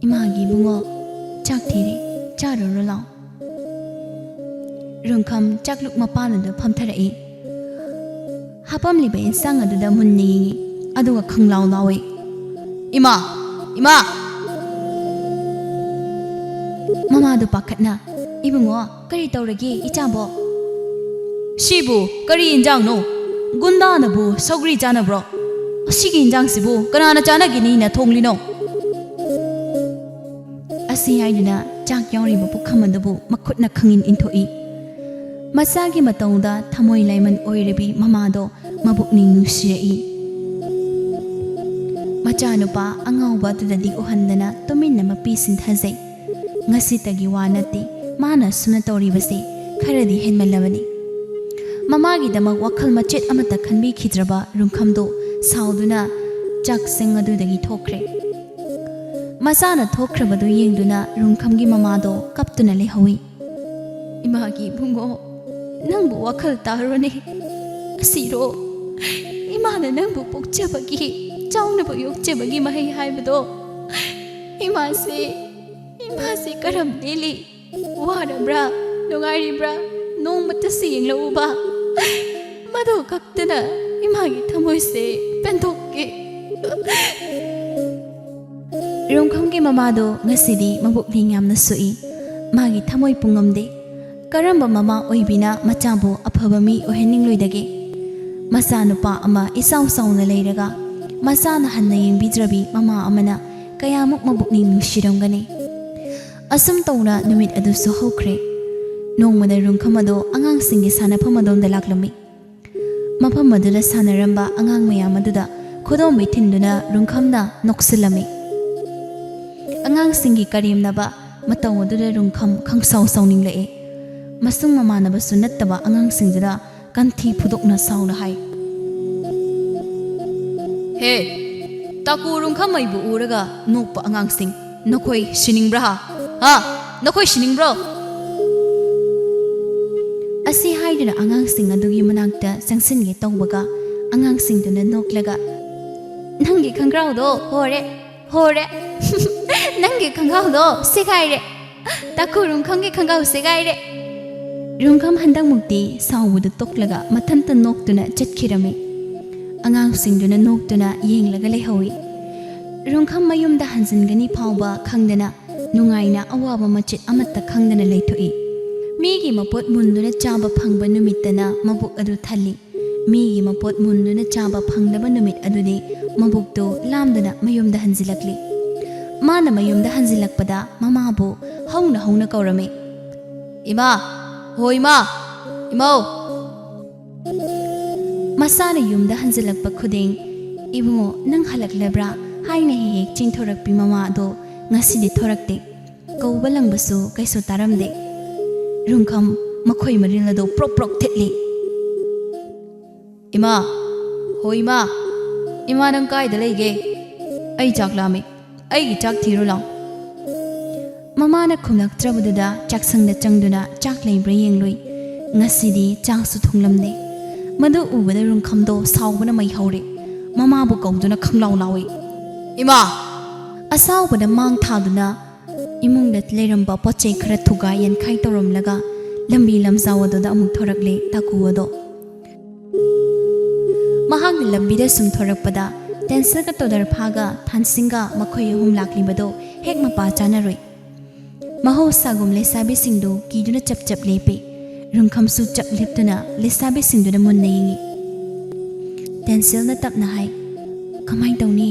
"ꯏꯃꯥꯒꯤ ꯏꯕꯨꯡꯉꯣ, ꯆꯥꯛ ꯊꯤꯔꯦ, ꯆꯥꯔꯨꯔꯣ ꯂꯥꯎ꯫" ꯔꯨꯡꯈꯝ ꯆꯥꯛꯂꯨꯛ ꯃꯄꯥꯟꯗꯨꯗ ꯐꯝꯊꯔꯛꯏ꯫ ꯍꯥꯄꯝꯂꯤꯕ ꯏꯟꯁꯥꯡ ꯑꯗꯨꯗ ꯃꯨꯟꯅ ꯌꯦꯡꯏ, ꯑꯗꯨꯒ ꯈꯪꯂꯥꯎ ꯂꯥꯎꯏ, "ꯏꯃꯥ! ꯏꯃꯥ!" ꯃꯃꯥꯗꯨ ꯄꯥꯈꯠꯅ, "ꯏꯕꯨꯡꯉꯣ, ꯀꯔꯤ ꯇꯧꯔꯒꯦ ꯏꯆꯥꯕꯣ?" "ꯁꯤꯕꯨ ꯀꯔꯤ ꯏꯟꯖꯥꯡꯅꯣ? ꯒꯨꯟꯗꯥꯅꯕꯨ ꯁꯧꯒ꯭ꯔꯤ ꯆꯥꯅꯕ꯭ꯔꯣ? ꯑꯁꯤꯒꯤ ꯏꯟꯖꯥꯡꯁꯤꯕꯨ ꯀꯅꯥꯅ ꯆꯥꯅꯒꯦꯅꯤꯅ ꯊꯣꯡꯂꯤꯅꯣ?" ꯑꯁꯤ ꯍꯥꯏꯗꯨꯅ ꯆꯥꯛ ꯌꯥꯎꯔꯤꯕ ꯄꯨꯈꯝ ꯑꯗꯨꯕꯨ ꯃꯈꯨꯠꯅ ꯈꯪꯏꯟ ꯏꯟꯊꯣꯛꯏ꯫ ꯃꯆꯥꯒꯤ ꯃꯇꯧꯗ ꯊꯃꯣꯏ ꯂꯥꯏꯃꯟ ꯑꯣꯏꯔꯕꯤ ꯃꯃꯥꯗꯣ ꯃꯕꯨꯛꯅꯤꯡ ꯅꯨꯡꯁꯤꯔꯛꯏ꯫ ꯃꯆꯥꯅꯨꯄꯥ ꯑꯉꯥꯎꯕ ꯑꯗꯨꯗꯗꯤ ꯎꯍꯟꯗꯅ ꯇꯨꯃꯤꯟꯅ ꯃꯄꯤ ꯁꯤꯟꯊꯖꯩ꯫ ꯉꯁꯤꯇꯒꯤ ꯋꯥ ꯅꯠꯇꯦ, ꯃꯥꯅ ꯑꯁꯨꯝꯅ ꯇꯧꯔꯤꯕꯁꯦ ꯈꯔꯗꯤ ꯍꯦꯟꯃꯜꯂꯕꯅꯤ꯫ ꯃꯃꯥꯒꯤꯗꯃꯛ ꯋꯥꯈꯜ ꯃꯆꯦꯠ ꯑꯃꯠꯇ ꯈꯟꯕꯤꯈꯤꯗ꯭ꯔꯕ ꯔꯨꯡꯈꯝꯗꯣ ꯁꯥꯎꯗꯨꯅ ꯆꯥꯛꯁꯪ ꯑꯗꯨꯗꯒꯤ ꯊꯣꯛꯈ꯭ꯔꯦ꯫ ꯃꯆꯥꯅ ꯊꯣꯛꯈ꯭ꯔꯕꯗꯨ ꯌꯦꯡꯗꯨꯅ ꯔꯨꯡꯈꯝꯒꯤ ꯃꯃꯥꯗꯣ ꯀꯞꯇꯨꯅ ꯂꯩꯍꯧꯏ꯫ "ꯏꯃꯥꯒꯤ ꯏꯕꯨꯡꯉꯣ, ꯅꯪꯕꯨ ꯋꯥꯈꯜ ꯇꯥꯔꯨꯅꯦ꯫ ꯑꯁꯤꯔꯣ, ꯏꯃꯥꯅ ꯅꯪꯕꯨ ꯄꯣꯛꯆꯕꯒꯤ, ꯆꯥꯎꯅꯕ ꯌꯣꯛꯆꯕꯒꯤ ꯃꯍꯩ ꯍꯥꯏꯕꯗꯣ꯫ ꯏꯃꯥꯁꯦ, ꯏꯃꯥꯁꯦ ꯀꯔꯝ ꯂꯦꯜꯂꯤ? ꯋꯥꯔꯕ꯭ꯔꯥ? ꯅꯨꯡꯉꯥꯏꯔꯤꯕ꯭ꯔꯥ? ꯅꯣꯡꯃꯇꯁꯨ ꯌꯦꯡꯂꯛꯎꯕ꯫ ꯃꯗꯨ ꯈꯛꯇꯅ ꯏꯃꯥꯒꯤ ꯊꯃꯣꯏꯁꯦ ꯄꯦꯟꯊꯣꯛꯀꯦ꯫" ꯔꯣꯡꯈꯝꯒꯤ ꯃꯃꯥꯗꯣ ꯉꯁꯤꯗꯤ ꯃꯕꯨꯛꯅꯤꯡ ꯌꯥꯝꯅ ꯁꯣꯛꯏ꯫ ꯃꯥꯒꯤ ꯊꯃꯣꯏ ꯄꯨꯡꯉꯝꯗꯦ꯫ ꯀꯔꯝꯕ ꯃꯃꯥ ꯑꯣꯏꯕꯤꯅ ꯃꯆꯥꯕꯨ ꯑꯐꯕ ꯃꯤ ꯑꯣꯏꯍꯟꯅꯤꯡꯂꯣꯏꯗꯒꯦ? ꯃꯆꯥꯅꯨꯄꯥ ꯑꯃ ꯏꯆꯥꯎ ꯆꯥꯎꯅ ꯂꯩꯔꯒ ꯃꯆꯥꯅ ꯍꯟꯅ ꯌꯦꯡꯕꯤꯗ꯭ꯔꯕꯤ ꯃꯃꯥ ꯑꯃꯅ ꯀꯌꯥꯃꯨꯛ ꯃꯕꯨꯛꯅꯤꯡ ꯅꯨꯡꯁꯤꯔꯝꯒꯅꯤ? ꯑꯁꯨꯝ ꯇꯧꯅ ꯅꯨꯃꯤꯠ ꯑꯗꯨꯁꯨ ꯍꯧꯈ꯭ꯔꯦ꯫ ꯅꯣꯡꯃꯗ ꯔꯨꯡꯈꯝ ꯑꯗꯣ ꯑꯉꯥꯡꯁꯤꯡꯒꯤ ꯁꯥꯟꯅꯐꯝ ꯑꯗꯣꯝꯗ ꯂꯥꯛꯂꯝꯃꯤ꯫ ꯃꯐꯝ ꯑꯗꯨꯗ ꯁꯥꯟꯅꯔꯝꯕ ꯑꯉꯥꯡ ꯃꯌꯥꯝ ꯑꯗꯨꯗ ꯈꯨꯗꯣꯝꯕꯤ ꯊꯤꯟꯗꯨꯅ ꯔꯨꯡꯈꯝꯅ ꯅꯣꯛꯁꯤꯜꯂꯝꯃꯤ꯫ ꯑꯉꯥꯡꯁꯤꯡꯒꯤ ꯀꯔꯦꯝꯅꯕ ꯃꯇꯧ ꯑꯗꯨꯗ ꯔꯨꯡꯈꯝ ꯈꯪꯁꯥꯎ ꯁꯥꯎꯅꯤꯡꯂꯛꯏ꯫ ꯃꯁꯨꯡ ꯃꯃꯥꯟꯅꯕꯁꯨ ꯅꯠꯇꯕ ꯑꯉꯥꯡꯁꯤꯡꯗꯨꯗ ꯀꯟꯊꯤ ꯐꯨꯗꯣꯛꯅ ꯁꯥꯎꯅ ꯍꯥꯏ, "ꯍꯦ, ꯇꯥꯀꯨ ꯔꯨꯡꯈꯝ ꯑꯩꯕꯨ ꯎꯔꯒ ꯅꯣꯛꯄ ꯑꯉꯥꯡꯁꯤꯡ, ꯅꯈꯣꯏ ꯁꯤꯅꯤꯡꯕ꯭ꯔꯥ ꯍꯥ? ꯍꯥ? ꯅꯈꯣꯏ ꯁꯤꯅꯤꯡꯕ꯭ꯔꯣ?" ꯑꯁꯤ ꯍꯥꯏꯗꯨꯅ ꯑꯉꯥꯡꯁꯤꯡ ꯑꯗꯨꯒꯤ ꯃꯅꯥꯛꯇ ꯆꯪꯁꯤꯟꯒꯦ ꯇꯧꯕꯒ, ꯑꯉꯥꯡꯁꯤꯡꯗꯨꯅ ꯅꯣꯛꯂꯒ, "ꯅꯪꯒꯤ ꯈꯪꯒ꯭ꯔꯥꯎꯗꯣ ꯍꯣꯔꯦ, ꯍꯣꯔꯦ꯫ ꯅꯪꯒꯤ ꯈꯪꯒ꯭ꯔꯥꯎꯗꯣ ꯁꯦꯒꯥꯏꯔꯦ꯫ ꯇꯥꯀꯨ ꯔꯨꯡꯈꯝꯒꯤ ꯈꯪꯒ꯭ꯔꯥꯎ ꯁꯦꯒꯥꯏꯔꯦ꯫" ꯔꯨꯡꯈꯝ ꯍꯟꯗꯛꯃꯨꯛꯇꯤ ꯁꯥꯎꯕꯗꯨ ꯇꯣꯛꯂꯒ ꯃꯊꯟꯇ ꯅꯣꯛꯇꯨꯅ ꯆꯠꯈꯤꯔꯝꯃꯤ꯫ ꯑꯉꯥꯡꯁꯤꯡꯗꯨꯅ ꯅꯣꯛꯇꯨꯅ ꯌꯦꯡꯂꯒ ꯂꯩꯍꯧꯏ꯫ ꯔꯨꯡꯈꯝ ꯃꯌꯨꯝꯗ ꯍꯟꯖꯤꯟꯒꯅꯤ ꯐꯥꯎꯕ ꯈꯪꯗꯅ ꯅꯨꯡꯉꯥꯏꯅ ꯑꯋꯥꯕ ꯃꯆꯦꯠ ꯑꯃꯠꯇ ꯈꯪꯗꯅ ꯂꯩꯊꯣꯛꯏ꯫ ꯃꯤꯒꯤ ꯃꯄꯣꯠ ꯃꯨꯟꯗꯨꯅ ꯆꯥꯕ ꯐꯪꯕ ꯅꯨꯃꯤꯠꯇꯅ ꯃꯕꯨꯛ ꯑꯗꯨ ꯊꯜꯂꯤ꯫ ꯃꯤꯒꯤ ꯃꯄꯣꯠ ꯃꯨꯟꯗꯨꯅ ꯆꯥꯕ ꯐꯪꯗꯕ ꯅꯨꯃꯤꯠ ꯑꯗꯨꯗꯤ ꯃꯕꯨꯛꯇꯨ ꯂꯥꯝꯗꯨꯅ ꯃꯌꯨꯝꯗ ꯍꯟꯖꯤꯜꯂꯛꯂꯤ꯫ ꯃꯥꯅ ꯃꯌꯨꯝꯗ ꯍꯟꯖꯤꯜꯂꯛꯄꯗ ꯃꯃꯥꯕꯨ ꯍꯧꯅ ꯍꯧꯅ ꯀꯧꯔꯝꯃꯤ, "ꯏꯃꯥ! ꯍꯣ ꯏꯃꯥ! ꯏꯃꯧ!" ꯃꯆꯥꯅ ꯌꯨꯝꯗ ꯍꯟꯖꯤꯜꯂꯛꯄ ꯈꯨꯗꯤꯡ, "ꯏꯕꯨꯡꯉꯣ, ꯅꯪ ꯍꯜꯂꯛꯂꯕ꯭ꯔꯥ?" ꯍꯥꯏꯅ ꯍꯦꯛ ꯍꯦꯛ ꯆꯦꯟꯊꯣꯔꯛꯄꯤ ꯃꯃꯥ ꯑꯗꯣ ꯉꯁꯤꯗꯤ ꯊꯣꯔꯛꯇꯦ꯫ ꯀꯧꯕ ꯂꯪꯕꯁꯨ ꯀꯩꯁꯨ ꯇꯥꯔꯝꯗꯦ꯫ ꯔꯨꯡꯈꯝ ꯃꯈꯣꯏ ꯃꯔꯤꯜ ꯑꯗꯨ ꯄ꯭ꯔꯣꯛ ꯄ꯭ꯔꯣꯛ ꯊꯤꯠꯂꯤ꯫ "ꯏꯃꯥ, ꯍꯣ ꯏꯃꯥ, ꯏꯃꯥ ꯅꯪ ꯀꯥꯏꯗ ꯂꯩꯒꯦ? ꯑꯩ ꯆꯥꯛ ꯂꯥꯝꯃꯦ, ꯑꯩꯒꯤ ꯆꯥꯛ ꯊꯤꯔꯨ ꯂꯥꯎ꯫" ꯃꯃꯥꯅ ꯈꯨꯝꯂꯛꯇ꯭ꯔꯕꯗꯨꯗ ꯆꯥꯛꯁꯪꯗ ꯆꯪꯗꯨꯅ ꯆꯥꯛ ꯂꯩꯕ꯭ꯔꯥ ꯌꯦꯡꯂꯨꯏ꯫ ꯉꯁꯤꯗꯤ ꯆꯥꯛꯁꯨ ꯊꯣꯡꯂꯝꯗꯦ꯫ ꯃꯗꯨ ꯎꯕꯗ ꯔꯨꯡꯈꯝꯗꯣ ꯁꯥꯎꯕꯅ ꯃꯩ ꯍꯧꯔꯦ꯫ ꯃꯃꯥꯕꯨ ꯀꯧꯗꯨꯅ ꯈꯪꯂꯥꯎ ꯂꯥꯎꯏ, "ꯏꯃꯥ!" ꯑꯁꯥꯎꯕꯗ ꯃꯥꯡ ꯊꯥꯗꯨꯅ ꯏꯃꯨꯡꯗ ꯂꯩꯔꯝꯕ ꯄꯣꯠ ꯆꯩ ꯈꯔ ꯊꯨꯒꯥꯏ ꯌꯥꯟꯈꯥꯏ ꯇꯧꯔꯝꯂꯒ ꯂꯝꯕꯤ ꯂꯝꯖꯥꯎ ꯑꯗꯨꯗ ꯑꯃꯨꯛ ꯊꯣꯔꯛꯂꯦ ꯇꯥꯀꯨ ꯑꯗꯣ꯫ ꯃꯍꯥꯛꯅ ꯂꯝꯕꯤꯗ ꯁꯨꯝ ꯊꯣꯔꯛꯄꯗ ꯇꯦꯟꯁꯤꯜꯒ ꯇꯣꯗꯔꯐꯥꯒ ꯊꯥꯟꯁꯤꯡꯒ ꯃꯈꯣꯏ ꯑꯍꯨꯝ ꯂꯥꯛꯂꯤꯕꯗꯣ ꯍꯦꯛ ꯃꯄꯥ ꯆꯥꯅꯔꯨꯏ꯫ ꯃꯍꯧꯁꯥꯒꯨꯝ ꯂꯩꯁꯥꯕꯤꯁꯤꯡꯗꯨ ꯀꯤꯗꯨꯅ ꯆꯞ ꯆꯞ ꯂꯦꯞꯄꯤ꯫ ꯔꯨꯡꯈꯝꯁꯨ ꯆꯞ ꯂꯦꯞꯇꯨꯅ ꯂꯩꯁꯥꯕꯤꯁꯤꯡꯗꯨꯗ ꯃꯨꯟꯅ ꯌꯦꯡꯉꯤ꯫ ꯇꯦꯟꯁꯤꯜꯅ ꯇꯞꯅ ꯍꯥꯏ, "ꯀꯃꯥꯏ ꯇꯧꯅꯤ?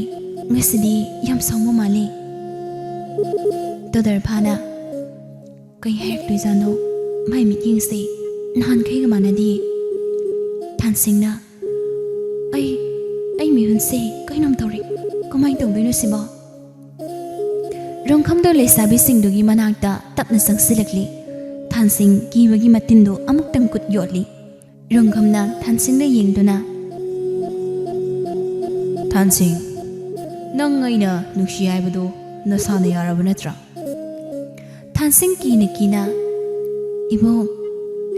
ꯉꯁꯤꯗꯤ ꯌꯥꯝ ꯁꯥꯎꯕ ꯃꯥꯜꯂꯤ꯫" ꯇꯣꯗꯔꯐꯥꯅ, "ꯀꯩ ꯍꯥꯏꯔꯛꯇꯣꯏꯖꯥꯠꯅꯣ? ꯃꯥꯏ ꯃꯤꯠꯌꯦꯡꯁꯦ ꯅꯍꯥꯟꯈꯩꯒ ꯃꯥꯟꯅꯗꯤꯌꯦ꯫" ꯊꯥꯟꯁꯤꯡꯅ, "ꯑꯩ, ꯑꯩ ꯃꯤꯍꯨꯟꯁꯦ ꯀꯩꯅꯣꯝ ꯇꯧꯔꯦ꯫ ꯀꯃꯥꯏ ꯇꯧꯗꯣꯏꯅꯣ ꯁꯤꯕꯣ?" ꯔꯣꯡꯈꯝꯗꯣ ꯂꯩꯁꯥꯕꯤꯁꯤꯡꯗꯨꯒꯤ ꯃꯅꯥꯛꯇ ꯇꯞꯅ ꯆꯪꯁꯤꯜꯂꯛꯂꯤ꯫ ꯊꯥꯟꯁꯤꯡ ꯀꯤꯕꯒꯤ ꯃꯇꯤꯟꯗꯨ ꯑꯃꯨꯛꯇꯪ ꯀꯨꯠ ꯌꯣꯠꯂꯤ꯫ ꯔꯣꯡꯈꯝꯅ ꯊꯥꯟꯁꯤꯡꯗ ꯌꯦꯡꯗꯨꯅ, "ꯊꯥꯟꯁꯤꯡ, ꯅꯪ ꯑꯩꯅ ꯅꯨꯡꯁꯤ ꯍꯥꯏꯕꯗꯨ ꯅꯁꯥꯅ ꯌꯥꯔꯕ ꯅꯠꯇ꯭ꯔꯥ?" ꯊꯥꯟꯁꯤꯡ ꯀꯤꯅ ꯀꯤꯅ, "ꯏꯕꯣꯛ,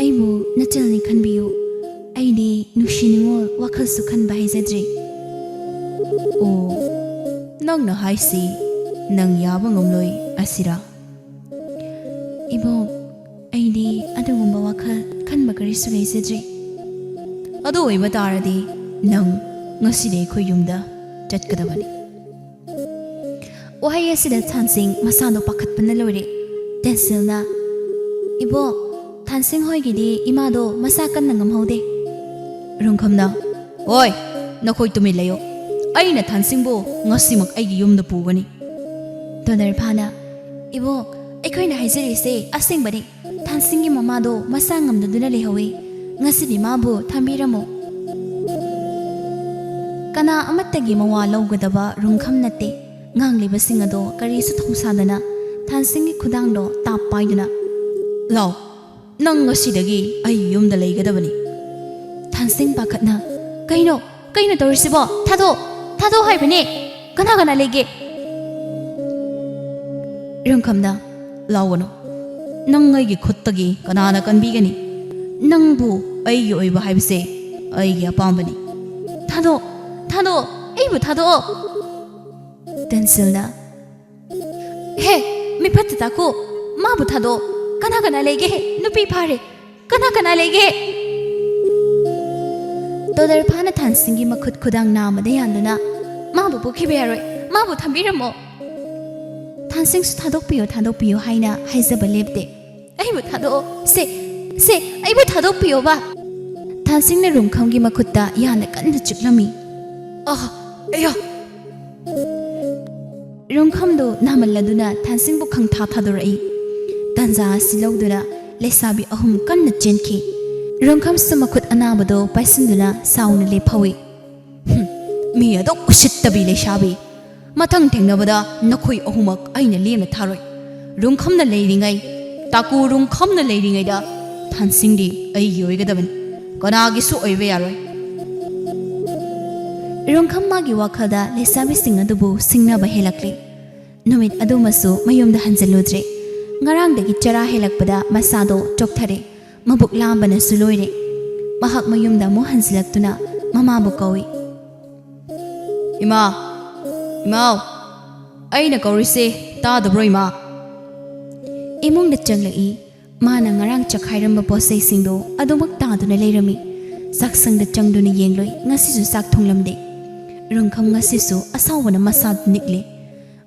ꯑꯩꯕꯨ ꯅꯆꯜꯅꯤ ꯈꯟꯕꯤꯌꯨ꯫ ꯑꯩꯗꯤ ꯅꯨꯡꯁꯤ ꯅꯤꯉꯣꯜ ꯋꯥꯈꯜꯁꯨ ꯈꯟꯕ ꯍꯩꯖꯗ꯭ꯔꯤ꯫" "ꯑꯣ, ꯅꯪꯅ ꯍꯥꯏꯁꯤ ꯅꯪ ꯌꯥꯕ ꯉꯝꯂꯣꯏ ꯑꯁꯤꯔꯥ?" "ꯏꯕꯣꯛ, ꯑꯩꯗꯤ ꯑꯗꯨꯒꯨꯝꯕ ꯋꯥꯈꯜ ꯈꯟꯕ ꯀꯔꯤꯁꯨ ꯂꯩꯖꯗ꯭ꯔꯤ꯫" "ꯑꯗꯨ ꯑꯣꯏꯕ ꯇꯥꯔꯗꯤ ꯅꯪ ꯉꯁꯤꯗꯤ ꯑꯩꯈꯣꯏ ꯌꯨꯝꯗ ꯆꯠꯀꯗꯕꯅꯤ꯫" ꯋꯥꯍꯩ ꯑꯁꯤꯗ ꯊꯥꯟꯁꯤꯡ ꯃꯁꯥꯗꯣ ꯄꯥꯈꯠꯄꯅ ꯂꯣꯏꯔꯦ꯫ ꯇꯦꯟꯁꯤꯜꯅ, "ꯏꯕꯣꯛ, ꯊꯥꯟꯁꯤꯡ ꯍꯣꯏꯒꯤꯗꯤ ꯏꯃꯥꯗꯣ ꯃꯁꯥ ꯀꯟꯅ ꯉꯝꯍꯧꯗꯦ꯫" ꯔꯨꯡꯈꯝꯅ, "ꯍꯣꯏ, ꯅꯈꯣꯏ ꯇꯨꯃꯤꯟ ꯂꯩꯌꯨ꯫ ꯑꯩꯅ ꯊꯥꯟꯁꯤꯡꯕꯨ ꯉꯁꯤꯃꯛ ꯑꯩꯒꯤ ꯌꯨꯝꯗ ꯄꯨꯒꯅꯤ꯫" ꯇꯣꯗꯔꯐꯥꯅ, "ꯏꯕꯣꯛ, ꯑꯩꯈꯣꯏꯅ ꯍꯥꯏꯖꯔꯤꯁꯦ ꯑꯁꯦꯡꯕꯅꯤ꯫ ꯊꯥꯟꯁꯤꯡꯒꯤ ꯃꯃꯥꯗꯣ ꯃꯁꯥ ꯉꯝꯗꯗꯨꯅ ꯂꯩꯍꯧꯋꯤ꯫ ꯉꯁꯤꯗꯤ ꯃꯥꯕꯨ ꯊꯝꯕꯤꯔꯝꯃꯨ꯫" ꯀꯅꯥ ꯑꯃꯠꯇꯒꯤ ꯃꯋꯥ ꯂꯧꯒꯗꯕ ꯔꯨꯡꯈꯝ ꯅꯠꯇꯦ꯫ ꯉꯥꯡꯂꯤꯕꯁꯤꯡ ꯑꯗꯣ ꯀꯔꯤꯁꯨ ꯊꯧꯁꯥꯗꯅ ꯊꯥꯟꯁꯤꯡꯒꯤ ꯈꯨꯗꯥꯡꯗꯣ ꯇꯥꯞ ꯄꯥꯏꯗꯨꯅ, "ꯂꯥꯎ, "ꯅꯪ ꯉꯁꯤꯗꯒꯤ ꯑꯩ ꯌꯨꯝꯗ ꯂꯩꯒꯗꯕꯅꯤ꯫" ꯊꯥꯟꯁꯤꯡ ꯄꯥꯈꯠꯅ, "ꯀꯩꯅꯣ? ꯀꯩꯅꯣ ꯇꯧꯔꯤꯁꯤꯕꯣ? ꯊꯥꯗꯣꯛ! ꯊꯥꯗꯣꯛ ꯍꯥꯏꯕꯅꯦ! ꯀꯅꯥ ꯀꯅꯥ ꯂꯩꯒꯦ?" ꯔꯨꯡꯈꯝꯅ, "ꯂꯥꯎꯒꯅꯨ꯫ ꯅꯪ ꯑꯩꯒꯤ ꯈꯨꯠꯇꯒꯤ ꯀꯅꯥꯅ ꯀꯟꯕꯤꯒꯅꯤ? ꯅꯪꯕꯨ ꯑꯩꯒꯤ ꯑꯣꯏꯕ ꯍꯥꯏꯕꯁꯦ ꯑꯩꯒꯤ ꯑꯄꯥꯝꯕꯅꯤ꯫ ꯊꯥꯗꯣꯛ! ꯊꯥꯗꯣꯛ! ꯑꯩꯕꯨ ꯊꯥꯗꯣꯛꯑꯣ!" ꯇꯦꯟꯁꯤꯜꯅ, "ꯍꯦ, ꯃꯤꯐꯠꯇ ꯇꯥꯀꯣ! ꯃꯥꯕꯨ ꯊꯥꯗꯣꯛꯑꯣ! ꯀꯅꯥ ꯀꯅꯥ ꯂꯩꯒꯦ? ꯅꯨꯄꯤ ꯐꯥꯔꯦ! ꯀꯅꯥ ꯀꯅꯥ ꯂꯩꯒꯦ?" ꯇꯣꯗꯔꯐꯥꯅ ꯊꯥꯟꯁꯤꯡꯒꯤ ꯃꯈꯨꯠ ꯈꯨꯗꯥꯡ ꯅꯥꯝꯃꯗ ꯌꯥꯟꯗꯨꯅ, "ꯃꯥꯕꯨ ꯄꯨꯈꯤꯕ ꯌꯥꯔꯣꯏ! ꯃꯥꯕꯨ ꯊꯝꯕꯤꯔꯝꯃꯣ!" ꯊꯥꯟꯁꯤꯡꯁꯨ "ꯊꯥꯗꯣꯛꯄꯤꯌꯣ, ꯊꯥꯗꯣꯛꯄꯤꯌꯣ" ꯍꯥꯏꯅ ꯍꯥꯏꯖꯕ ꯂꯦꯞꯇꯦ꯫ "ꯑꯩꯕꯨ ꯊꯥꯗꯣꯛꯑꯣ! ꯁꯦ, ꯁꯦ, ꯑꯩꯕꯨ ꯊꯥꯗꯣꯛꯄꯤꯌꯣꯕ!" ꯊꯥꯟꯁꯤꯡꯅ ꯔꯨꯡꯈꯝꯒꯤ ꯃꯈꯨꯠꯇ ꯌꯥꯅ ꯀꯟꯅ ꯆꯤꯛꯂꯝꯃꯤ꯫ ꯑꯥ! ꯑꯌꯥ! ꯔꯨꯡꯈꯝꯗꯨ ꯅꯥꯃꯜꯂꯗꯨꯅ ꯊꯥꯟꯁꯤꯡꯕꯨ ꯈꯪꯊꯥ ꯊꯥꯗꯣꯔꯛꯏ꯫ ꯇꯥꯟꯖꯥ ꯑꯁꯤ ꯂꯧꯗꯨꯅ ꯂꯩꯁꯥꯕꯤ ꯑꯍꯨꯝ ꯀꯟꯅ ꯆꯦꯟꯈꯤ꯫ ꯔꯨꯡꯈꯝꯁꯨ ꯃꯈꯨꯠ ꯑꯅꯥꯕꯗꯨ ꯄꯥꯏꯁꯤꯟꯗꯨꯅ ꯁꯥꯎꯅ ꯂꯦꯞꯍꯧꯏ꯫ "ꯍꯨꯝ, ꯃꯤ ꯑꯗꯨꯛ ꯎꯁꯤꯠꯇꯕꯤ ꯂꯩꯁꯥꯕꯤ! ꯃꯊꯪ ꯊꯦꯡꯅꯕꯗ ꯅꯈꯣꯏ ꯑꯍꯨꯝꯃꯛ ꯑꯩꯅ ꯂꯦꯝꯅ ꯊꯥꯔꯣꯏ꯫ ꯔꯨꯡꯈꯝꯅ ꯂꯩꯔꯤꯉꯩ, ꯇꯥꯀꯨ ꯔꯨꯡꯈꯝꯅ ꯂꯩꯔꯤꯉꯩꯗ ꯊꯥꯟꯁꯤꯡꯗꯤ ꯑꯩꯒꯤ ꯑꯣꯏꯒꯗꯕꯅꯤ, ꯀꯅꯥꯒꯤꯁꯨ ꯑꯣꯏꯕ ꯌꯥꯔꯣꯏ꯫" ꯔꯨꯡꯈꯝ ꯃꯥꯒꯤ ꯋꯥꯈꯜꯗ ꯂꯩꯁꯥꯕꯤꯁꯤꯡ ꯑꯗꯨꯕꯨ ꯁꯤꯡꯅꯕ ꯍꯦꯜꯂꯛꯂꯦ꯫ ꯅꯨꯃꯤꯠ ꯑꯗꯨꯃꯁꯨ ꯃꯌꯨꯝꯗ ꯍꯟꯖꯤꯜꯂꯨꯗ꯭ꯔꯦ꯫ ꯉꯔꯥꯡꯗꯒꯤ ꯆꯔꯥ ꯍꯦꯜꯂꯛꯄꯗ ꯃꯁꯥꯗꯣ ꯆꯣꯛꯊꯔꯦ꯫ ꯃꯕꯨꯛ ꯂꯥꯝꯕꯅꯁꯨ ꯂꯣꯏꯔꯦ꯫ ꯃꯍꯥꯛ ꯃꯌꯨꯝꯗ ꯑꯃꯨꯛ ꯍꯟꯖꯤꯜꯂꯛꯇꯨꯅ ꯃꯃꯥꯕꯨ ꯀꯧꯏ꯫ "ꯏꯃꯥ! ꯏꯃꯥꯎ! ꯑꯩꯅ ꯀꯧꯔꯤꯁꯦ ꯇꯥꯗꯕ꯭ꯔꯣ, ꯏꯃꯥ?" ꯏꯃꯨꯡꯗ ꯆꯪꯂꯛꯏ꯫ ꯃꯥꯅ ꯉꯔꯥꯡ ꯆꯈꯥꯏꯔꯝꯕ ꯄꯣꯠꯆꯩꯁꯤꯡꯗꯣ ꯑꯗꯨꯃꯛ ꯇꯥꯗꯨꯅ ꯂꯩꯔꯝꯃꯤ꯫ ꯆꯥꯛꯁꯪꯗ ꯆꯪꯗꯨꯅ ꯌꯦꯡꯂꯨꯏ꯫ ꯉꯁꯤꯁꯨ ꯆꯥꯛ ꯊꯣꯡꯂꯝꯗꯦ꯫ ꯔꯨꯡꯈꯝ ꯉꯁꯤꯁꯨ ꯑꯁꯥꯎꯕꯅ ꯃꯁꯥ ꯅꯤꯛꯂꯦ꯫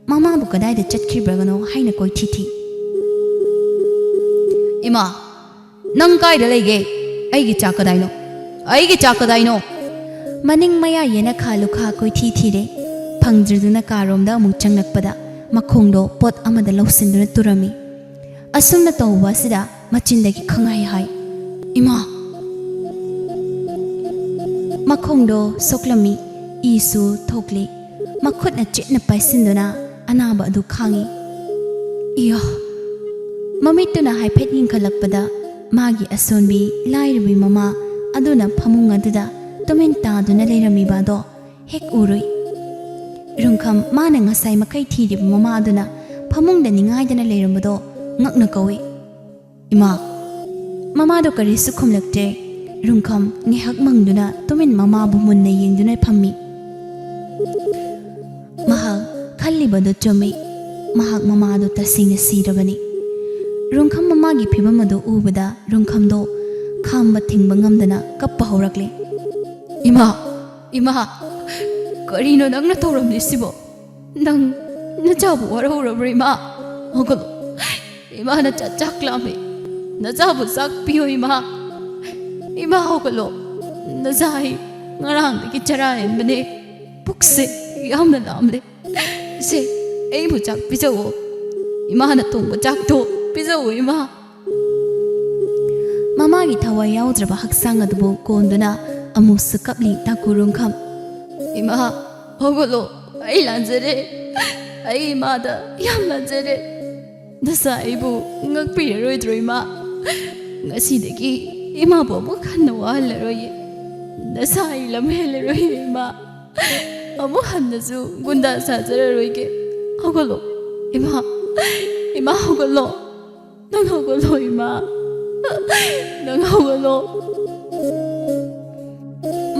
ꯃꯃꯥꯕꯨ ꯀꯗꯥꯏꯗ ꯆꯠꯈꯤꯕ꯭ꯔꯒꯅꯣ ꯍꯥꯏꯅ ꯀꯣꯏꯊꯤ ꯊꯤ꯫ "ꯏꯃꯥ, ꯅꯪ ꯀꯥꯏꯗ ꯂꯩꯒꯦ? ꯑꯩꯒꯤ ꯆꯥꯛ ꯀꯗꯥꯏꯅꯣ? ꯑꯩꯒꯤ ꯆꯥꯛ ꯀꯗꯥꯏꯅꯣ?" ꯃꯅꯤꯡ ꯃꯌꯥ ꯌꯦꯅꯈꯥ ꯂꯨꯈꯥ ꯀꯣꯏꯊꯤ ꯊꯤꯔꯦ꯫ ꯐꯪꯗ꯭ꯔꯗꯨꯅ ꯀꯥꯔꯣꯝꯗ ꯑꯃꯨꯛ ꯆꯪꯂꯛꯄꯗ ꯃꯈꯣꯡꯗꯣ ꯄꯣꯠ ꯑꯃꯗ ꯂꯧꯁꯤꯟꯗꯨꯅ ꯇꯨꯔꯝꯃꯤ꯫ ꯑꯁꯨꯝꯅ ꯇꯧꯕ ꯑꯁꯤꯗ ꯃꯆꯤꯟꯗꯒꯤ ꯈꯪꯍꯥꯏ ꯍꯥꯏ, "ꯏꯃꯥ!" ꯃꯈꯣꯡꯗꯣ ꯁꯣꯛꯂꯝꯃꯤ, ꯏꯁꯨ ꯊꯣꯛꯂꯤ꯫ ꯃꯈꯨꯠꯅ ꯆꯦꯠꯅ ꯄꯥꯏꯁꯤꯟꯗꯨꯅ ꯑꯅꯥꯕ ꯑꯗꯨ ꯈꯥꯡꯉꯤ꯫ ꯏꯌꯥ! ꯃꯃꯤꯠꯇꯨꯅ ꯍꯥꯏꯐꯦꯠ ꯌꯦꯡꯈꯠꯂꯛꯄꯗ ꯃꯥꯒꯤ ꯑꯁꯣꯟꯕꯤ ꯂꯥꯏꯔꯕꯤ ꯃꯃꯥ ꯑꯗꯨꯅ ꯐꯃꯨꯡ ꯑꯗꯨꯗ ꯇꯨꯃꯤꯟ ꯇꯥꯗꯨꯅ ꯂꯩꯔꯝꯃꯤꯕ ꯑꯗꯣ ꯍꯦꯛ ꯎꯔꯨꯏ꯫ ꯔꯨꯡꯈꯝ ꯃꯥꯅ ꯉꯁꯥꯏ ꯃꯈꯩ ꯊꯤꯔꯤꯕ ꯃꯃꯥ ꯑꯗꯨꯅ ꯐꯃꯨꯡꯗ ꯅꯤꯡꯉꯥꯏꯗꯅ ꯂꯩꯔꯝꯕꯗꯣ ꯉꯛꯅ ꯀꯧꯏ, "ꯏꯃꯥ!" ꯃꯃꯥꯗꯣ ꯀꯔꯤꯁꯨ ꯈꯨꯝꯂꯛꯇ꯭ꯔꯦ꯫ ꯔꯨꯡꯈꯝ ꯉꯥꯏꯍꯥꯛ ꯃꯪꯗꯨꯅ ꯇꯨꯃꯤꯟ ꯃꯃꯥꯕꯨ ꯃꯨꯟꯅ ꯌꯦꯡꯗꯨꯅ ꯐꯝꯃꯤ꯫ ꯃꯍꯥꯛ ꯈꯜꯂꯤꯕꯗꯨ ꯆꯨꯝꯃꯤ꯫ ꯃꯍꯥꯛ ꯃꯃꯥꯗꯨ ꯇꯁꯦꯡꯅ ꯁꯤꯔꯕꯅꯤ꯫ ꯔꯨꯡꯈꯝ ꯃꯃꯥꯒꯤ ꯐꯤꯕꯝ ꯑꯗꯨ ꯎꯕꯗ ꯔꯨꯡꯈꯝꯗꯣ ꯈꯥꯝꯕ ꯊꯤꯡꯕ ꯉꯝꯗꯅ ꯀꯞꯄ ꯍꯧꯔꯛꯂꯦ꯫ "ꯏꯃꯥ! ꯏꯃꯥ! ꯀꯔꯤꯅꯣ ꯅꯪꯅ ꯇꯧꯔꯝꯂꯤꯁꯤꯕꯣ? ꯅꯪ ꯅꯆꯥꯕꯨ ꯋꯥꯔꯍꯧꯔꯕ꯭ꯔꯣ, ꯏꯃꯥ? ꯍꯧꯒꯠꯂꯣ꯫ ꯏꯃꯥ, ꯅꯆꯥ ꯆꯥꯛ ꯂꯥꯝꯃꯦ꯫ ꯅꯆꯥꯕꯨ ꯆꯥꯛ ꯄꯤꯌꯣ, ꯏꯃꯥ꯫ ꯏꯃꯥ, ꯍꯧꯒꯠꯂꯣ꯫ ꯅꯆꯥ ꯑꯩ ꯉꯔꯥꯡꯗꯒꯤ ꯆꯔꯥ ꯍꯦꯟꯕꯅꯦ꯫ ꯄꯨꯛꯁꯦ ꯌꯥꯝꯅ ꯂꯥꯝꯂꯦ꯫ ꯁꯦ, ꯑꯩꯕꯨ ꯆꯥꯛ ꯄꯤꯖꯧꯑꯣ꯫ ꯏꯃꯥꯅ ꯊꯣꯡꯕ ꯆꯥꯛꯇꯣ ꯄꯤꯖꯧꯑꯣ, ꯏꯃꯥ꯫" ꯃꯃꯥꯒꯤ ꯊꯋꯥꯏ ꯌꯥꯎꯗ꯭ꯔꯕ ꯍꯛꯆꯥꯡ ꯑꯗꯨꯕꯨ ꯀꯣꯟꯗꯨꯅ ꯑꯃꯨꯛꯁꯨ ꯀꯞꯂꯤ ꯇꯥꯀꯨ ꯔꯨꯡꯈꯝ꯫ "ꯏꯃꯥ, ꯍꯧꯒꯠꯂꯣ꯫ ꯑꯩ ꯂꯥꯟꯖꯔꯦ꯫ ꯑꯩ ꯏꯃꯥꯗ ꯌꯥꯝ ꯂꯥꯟꯖꯔꯦ꯫ ꯅꯆꯥ ꯑꯩꯕꯨ ꯉꯥꯛꯄꯤꯔꯔꯣꯏꯗ꯭ꯔꯣ, ꯏꯃꯥ? ꯉꯁꯤꯗꯒꯤ ꯏꯃꯥꯕꯨ ꯑꯃꯨꯛ ꯍꯟꯅ ꯋꯥꯍꯜꯂꯔꯣꯏꯌꯦ꯫ ꯅꯆꯥ ꯑꯩ ꯂꯝꯍꯦꯜꯂꯔꯣꯏꯌꯦ, ꯏꯃꯥ꯫ ꯑꯃꯨꯛ ꯍꯟꯅꯁꯨ ꯒꯨꯟꯗꯥ ꯁꯥꯖꯔꯔꯣꯏꯒꯦ꯫ ꯍꯧꯒꯠꯂꯣ, ꯏꯃꯥ꯫ ꯏꯃꯥ, ꯍꯧꯒꯠꯂꯣ꯫ ꯅꯪ ꯍꯧꯒꯠꯂꯣ, ꯏꯃꯥ꯫ ꯅꯪ ꯍꯧꯒꯠꯂꯣ꯫"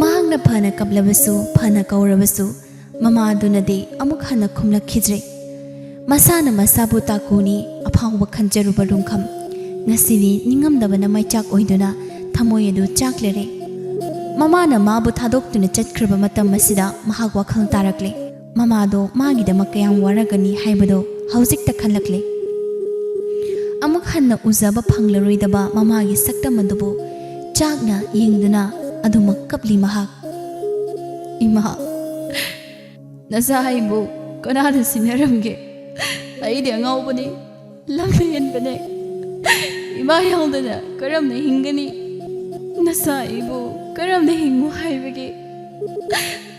ꯃꯍꯥꯛꯅ ꯐꯅ ꯀꯞꯂꯕꯁꯨ, ꯐꯅ ꯀꯧꯔꯕꯁꯨ, ꯃꯃꯥꯗꯨꯅꯗꯤ ꯑꯃꯨꯛ ꯍꯟꯅ ꯈꯨꯝꯂꯛꯈꯤꯗ꯭ꯔꯦ꯫ ꯃꯁꯥꯅ ꯃꯁꯥꯕꯨ ꯇꯥꯀꯨꯅꯤ ꯑꯐꯥꯎꯕ ꯈꯟꯖꯔꯨꯕ ꯔꯨꯡꯈꯝ ꯉꯁꯤꯗꯤ ꯅꯤꯡꯉꯝꯗꯕꯅ ꯃꯩꯆꯥꯛ ꯑꯣꯏꯗꯨꯅ ꯊꯃꯣꯏ ꯑꯗꯨ ꯆꯥꯛꯂꯔꯦ꯫ ꯃꯃꯥꯅ ꯃꯥꯕꯨ ꯊꯥꯗꯣꯛꯇꯨꯅ ꯆꯠꯈ꯭ꯔꯕ ꯃꯇꯝ ꯑꯁꯤꯗ ꯃꯍꯥꯛ ꯋꯥꯈꯜ ꯇꯥꯔꯛꯂꯦ꯫ ꯃꯃꯥꯗꯣ ꯃꯥꯒꯤꯗꯃꯛ ꯀꯌꯥꯝ ꯋꯥꯔꯒꯅꯤ ꯍꯥꯏꯕꯗꯣ ꯍꯧꯖꯤꯛꯇ ꯈꯜꯂꯛꯂꯦ꯫ ꯑꯃꯨꯛ ꯍꯟꯅ ꯎꯖꯕ ꯐꯪꯂꯔꯣꯏꯗꯕ ꯃꯃꯥꯒꯤ ꯁꯛꯇꯝ ꯑꯗꯨꯕꯨ ꯆꯥꯛꯅ ꯌꯦꯡꯗꯨꯅ ꯑꯗꯨꯃꯛ ꯀꯞꯂꯤ ꯃꯍꯥꯛ꯫ "ꯏꯃꯥ, ꯅꯆꯥ ꯑꯩꯕꯨ ꯀꯅꯥꯅ ꯁꯤꯟꯅꯔꯝꯒꯦ? ꯑꯩꯗꯤ ꯑꯉꯥꯎꯕꯅꯤ, ꯂꯝꯍꯦꯟꯕꯅꯦ꯫ ꯏꯃꯥ ꯌꯥꯎꯗꯅ ꯀꯔꯝꯅ ꯍꯤꯡꯒꯅꯤ? ꯅꯆꯥ ꯑꯩꯕꯨ ꯀꯔꯝꯅ ꯍꯤꯡꯉꯨ ꯍꯥꯏꯕꯒꯦ?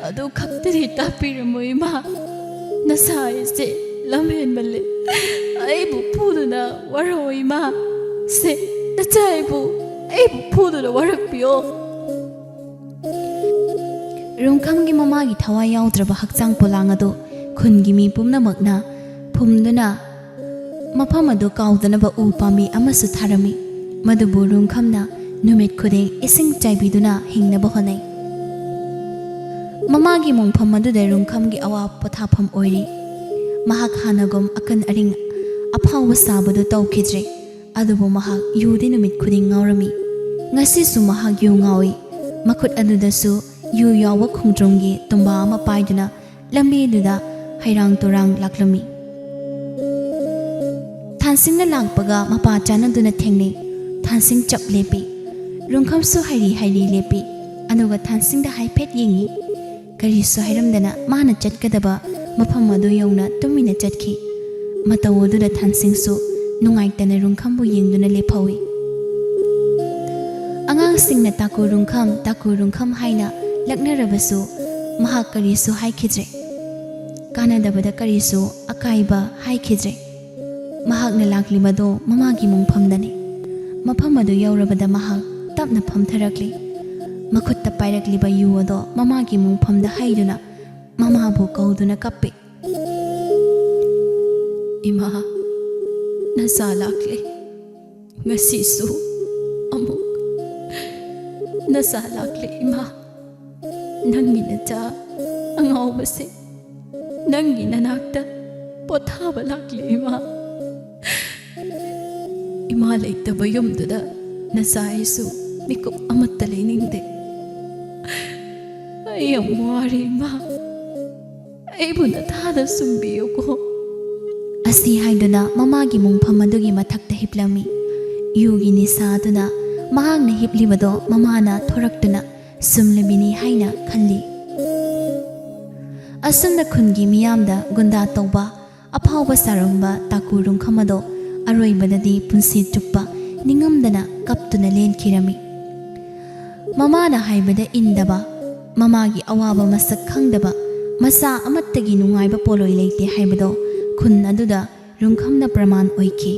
ꯑꯗꯨ ꯈꯛꯇꯗꯤ ꯇꯥꯛꯄꯤꯔꯝꯃꯨ, ꯏꯃꯥ꯫ ꯅꯆꯥ ꯑꯩꯁꯦ ꯂꯝꯍꯦꯟꯃꯜꯂꯦ꯫ ꯑꯩꯕꯨ ꯐꯨꯗꯨꯅ ꯋꯥꯔꯛꯑꯣ, ꯏꯃꯥ꯫ ꯁꯦ, ꯅꯆꯥ ꯑꯩꯕꯨ, ꯑꯩꯕꯨ ꯐꯨꯗꯨꯅ ꯋꯥꯔꯛꯄꯤꯌꯣ꯫ ꯔꯨꯡꯈꯝꯒꯤ ꯃꯃꯥꯒꯤ ꯊꯋꯥꯏ ꯌꯥꯎꯗ꯭ꯔꯕ ꯍꯛꯆꯥꯡ ꯄꯣꯂꯥꯡ ꯑꯗꯨ ꯈꯨꯟꯒꯤ ꯃꯤ ꯄꯨꯝꯅꯃꯛꯅ ꯐꯨꯝꯗꯨꯅ ꯃꯐꯝ ꯑꯗꯨ ꯀꯥꯎꯗꯅꯕ ꯎ ꯄꯥꯝꯕꯤ ꯑꯃꯁꯨ ꯊꯥꯔꯝꯃꯤ꯫ ꯃꯗꯨꯕꯨ ꯔꯨꯡꯈꯝꯅ ꯅꯨꯃꯤꯠ ꯈꯨꯗꯤꯡ ꯏꯁꯤꯡ ꯆꯥꯏꯕꯤꯗꯨꯅ ꯍꯤꯡꯅꯕ ꯍꯣꯠꯅꯩ꯫ ꯃꯃꯥꯒꯤ ꯃꯣꯡꯐꯝ ꯑꯗꯨꯗ ꯔꯨꯡꯈꯝꯒꯤ ꯑꯋꯥ ꯄꯣꯊꯥꯐꯝ ꯑꯣꯏꯔꯤ꯫ ꯃꯍꯥꯛ ꯍꯥꯟꯅꯒꯨꯝ ꯑꯀꯟ ꯑꯔꯤꯡ ꯑꯐꯥꯎꯕ ꯁꯥꯕꯗꯨ ꯇꯧꯈꯤꯗ꯭ꯔꯦ꯫ ꯑꯗꯨꯕꯨ ꯃꯍꯥꯛ ꯌꯨꯗꯤ ꯅꯨꯃꯤꯠ ꯈꯨꯗꯤꯡ ꯉꯥꯎꯔꯝꯃꯤ꯫ ꯉꯁꯤꯁꯨ ꯃꯍꯥꯛ ꯌꯨ ꯉꯥꯎꯏ꯫ ꯃꯈꯨꯠ ꯑꯗꯨꯗꯁꯨ ꯌꯨ ꯌꯥꯎꯕ ꯈꯣꯡꯗ꯭ꯔꯨꯝꯒꯤ ꯇꯨꯝꯕꯥ ꯑꯃ ꯄꯥꯏꯗꯨꯅ ꯂꯝꯕꯤꯗꯨꯗ ꯍꯩꯔꯥꯡ ꯇꯨꯔꯥꯡ ꯂꯥꯛꯂꯝꯃꯤ꯫ ꯊꯥꯟꯁꯤꯡꯅ ꯂꯥꯛꯄꯒ ꯃꯄꯥ ꯆꯥꯟꯅꯗꯨꯅ ꯊꯦꯡꯅꯩ꯫ ꯊꯥꯟꯁꯤꯡ ꯆꯞ ꯂꯦꯞꯄꯤ꯫ ꯔꯨꯡꯈꯝꯁꯨ ꯍꯩꯔꯤ ꯍꯩꯔꯤ ꯂꯦꯞꯄꯤ꯫ ꯑꯗꯨꯒ ꯊꯥꯟꯁꯤꯡꯗ ꯍꯥꯏꯐꯦꯠ ꯌꯦꯡꯉꯤ꯫ ꯀꯔꯤꯁꯨ ꯍꯥꯏꯔꯝꯗꯅ ꯃꯥꯅ ꯆꯠꯀꯗꯕ ꯃꯐꯝ ꯑꯗꯨ ꯌꯧꯅ ꯇꯨꯃꯤꯟꯅ ꯆꯠꯈꯤ꯫ ꯃꯇꯧ ꯑꯗꯨꯗ ꯊꯥꯟꯁꯤꯡꯁꯨ ꯅꯨꯡꯉꯥꯏꯇꯅ ꯔꯨꯡꯈꯝꯕꯨ ꯌꯦꯡꯗꯨꯅ ꯂꯦꯞꯍꯧꯏ꯫ ꯑꯉꯥꯡꯁꯤꯡꯅ "ꯇꯥꯀꯨ ꯔꯨꯡꯈꯝ, ꯇꯥꯀꯨ ꯔꯨꯡꯈꯝ" ꯍꯥꯏꯅ ꯂꯛꯅꯔꯕꯁꯨ ꯃꯍꯥꯛ ꯀꯔꯤꯁꯨ ꯍꯥꯏꯈꯤꯗ꯭ꯔꯦ꯫ ꯀꯥꯟꯅꯗꯕꯗ ꯀꯔꯤꯁꯨ ꯑꯀꯥꯏꯕ ꯍꯥꯏꯈꯤꯗ꯭ꯔꯦ꯫ ꯃꯍꯥꯛꯅ ꯂꯥꯛꯂꯤꯕꯗꯣ ꯃꯃꯥꯒꯤ ꯃꯣꯡꯐꯝꯗꯅꯤ꯫ ꯃꯐꯝ ꯑꯗꯨ ꯌꯧꯔꯕꯗ ꯃꯍꯥꯛ ꯇꯞꯅ ꯐꯝꯊꯔꯛꯂꯤ꯫ ꯃꯈꯨꯠꯇ ꯄꯥꯏꯔꯛꯂꯤꯕ ꯌꯨ ꯑꯗꯣ ꯃꯃꯥꯒꯤ ꯃꯣꯡꯐꯝꯗ ꯍꯩꯗꯨꯅ ꯃꯃꯥꯕꯨ ꯀꯧꯗꯨꯅ ꯀꯞꯄꯤ꯫ "ꯏꯃꯥ, ꯅꯆꯥ ꯂꯥꯛꯂꯦ꯫ ꯉꯁꯤꯁꯨ ꯑꯃꯨꯛ ꯅꯆꯥ ꯂꯥꯛꯂꯦ ꯏꯃꯥ꯫ ꯅꯪꯒꯤ ꯅꯆꯥ ꯑꯉꯥꯎꯕꯁꯦ ꯅꯪꯒꯤ ꯅꯅꯥꯛꯇ ꯄꯣꯊꯥꯕ ꯂꯥꯛꯂꯦ ꯏꯃꯥ꯫ ꯏꯃꯥ ꯂꯩꯇꯕ ꯌꯨꯝꯗꯨꯗ ꯅꯆꯥ ꯑꯩꯁꯨ ꯃꯤꯀꯨꯞ ꯑꯃꯠꯇ ꯂꯩꯅꯤꯡꯗꯦ꯫ ꯑꯩ ꯌꯥꯝ ꯋꯥꯔꯦ ꯏꯃꯥ꯫ ꯑꯩꯕꯨ ꯅꯊꯥꯗ ꯁꯨꯝꯕꯤꯌꯨꯀꯣ꯫" ꯑꯁꯤ ꯍꯥꯏꯗꯨꯅ ꯃꯃꯥꯒꯤ ꯃꯣꯡꯐꯝ ꯑꯗꯨꯒꯤ ꯃꯊꯛꯇ ꯍꯤꯞꯂꯝꯃꯤ꯫ ꯌꯨꯒꯤ ꯅꯤꯁꯥ ꯑꯗꯨꯅ ꯃꯍꯥꯛꯅ ꯍꯤꯞꯂꯤꯕꯗꯣ ꯃꯃꯥꯅ ꯊꯣꯔꯛꯇꯨꯅ ꯁꯨꯝꯂꯤꯕꯤꯅꯤ ꯍꯥꯏꯅ ꯈꯜꯂꯤ꯫ ꯑꯁꯨꯝꯅ ꯈꯨꯟꯒꯤ ꯃꯤꯌꯥꯝꯗ ꯒꯨꯟꯗꯥ ꯇꯧꯕ ꯑꯐꯥꯎꯕ ꯁꯥꯔꯝꯕ ꯇꯥꯀꯨ ꯔꯨꯡꯈꯝ ꯑꯗꯣ ꯑꯔꯣꯏꯕꯗꯗꯤ ꯄꯨꯟꯁꯤ ꯆꯨꯞꯄ ꯅꯤꯡꯉꯝꯗꯅ ꯀꯞꯇꯨꯅ ꯂꯦꯟꯈꯤꯔꯝꯃꯤ꯫ ꯃꯃꯥꯅ ꯍꯥꯏꯕꯗ ꯏꯟꯗꯕ, ꯃꯃꯥꯒꯤ ꯑꯋꯥꯕ ꯃꯁꯛ ꯈꯪꯗꯕ ꯃꯆꯥ ꯑꯃꯠꯇꯒꯤ ꯅꯨꯡꯉꯥꯏꯕ ꯄꯣꯠꯂꯣꯏ ꯂꯩꯇꯦ ꯍꯥꯏꯕꯗꯣ ꯈꯨꯟ ꯑꯗꯨꯗ ꯔꯨꯡꯈꯝꯅ ꯄ꯭ꯔꯃꯥꯟ ꯑꯣꯏꯈꯤ꯫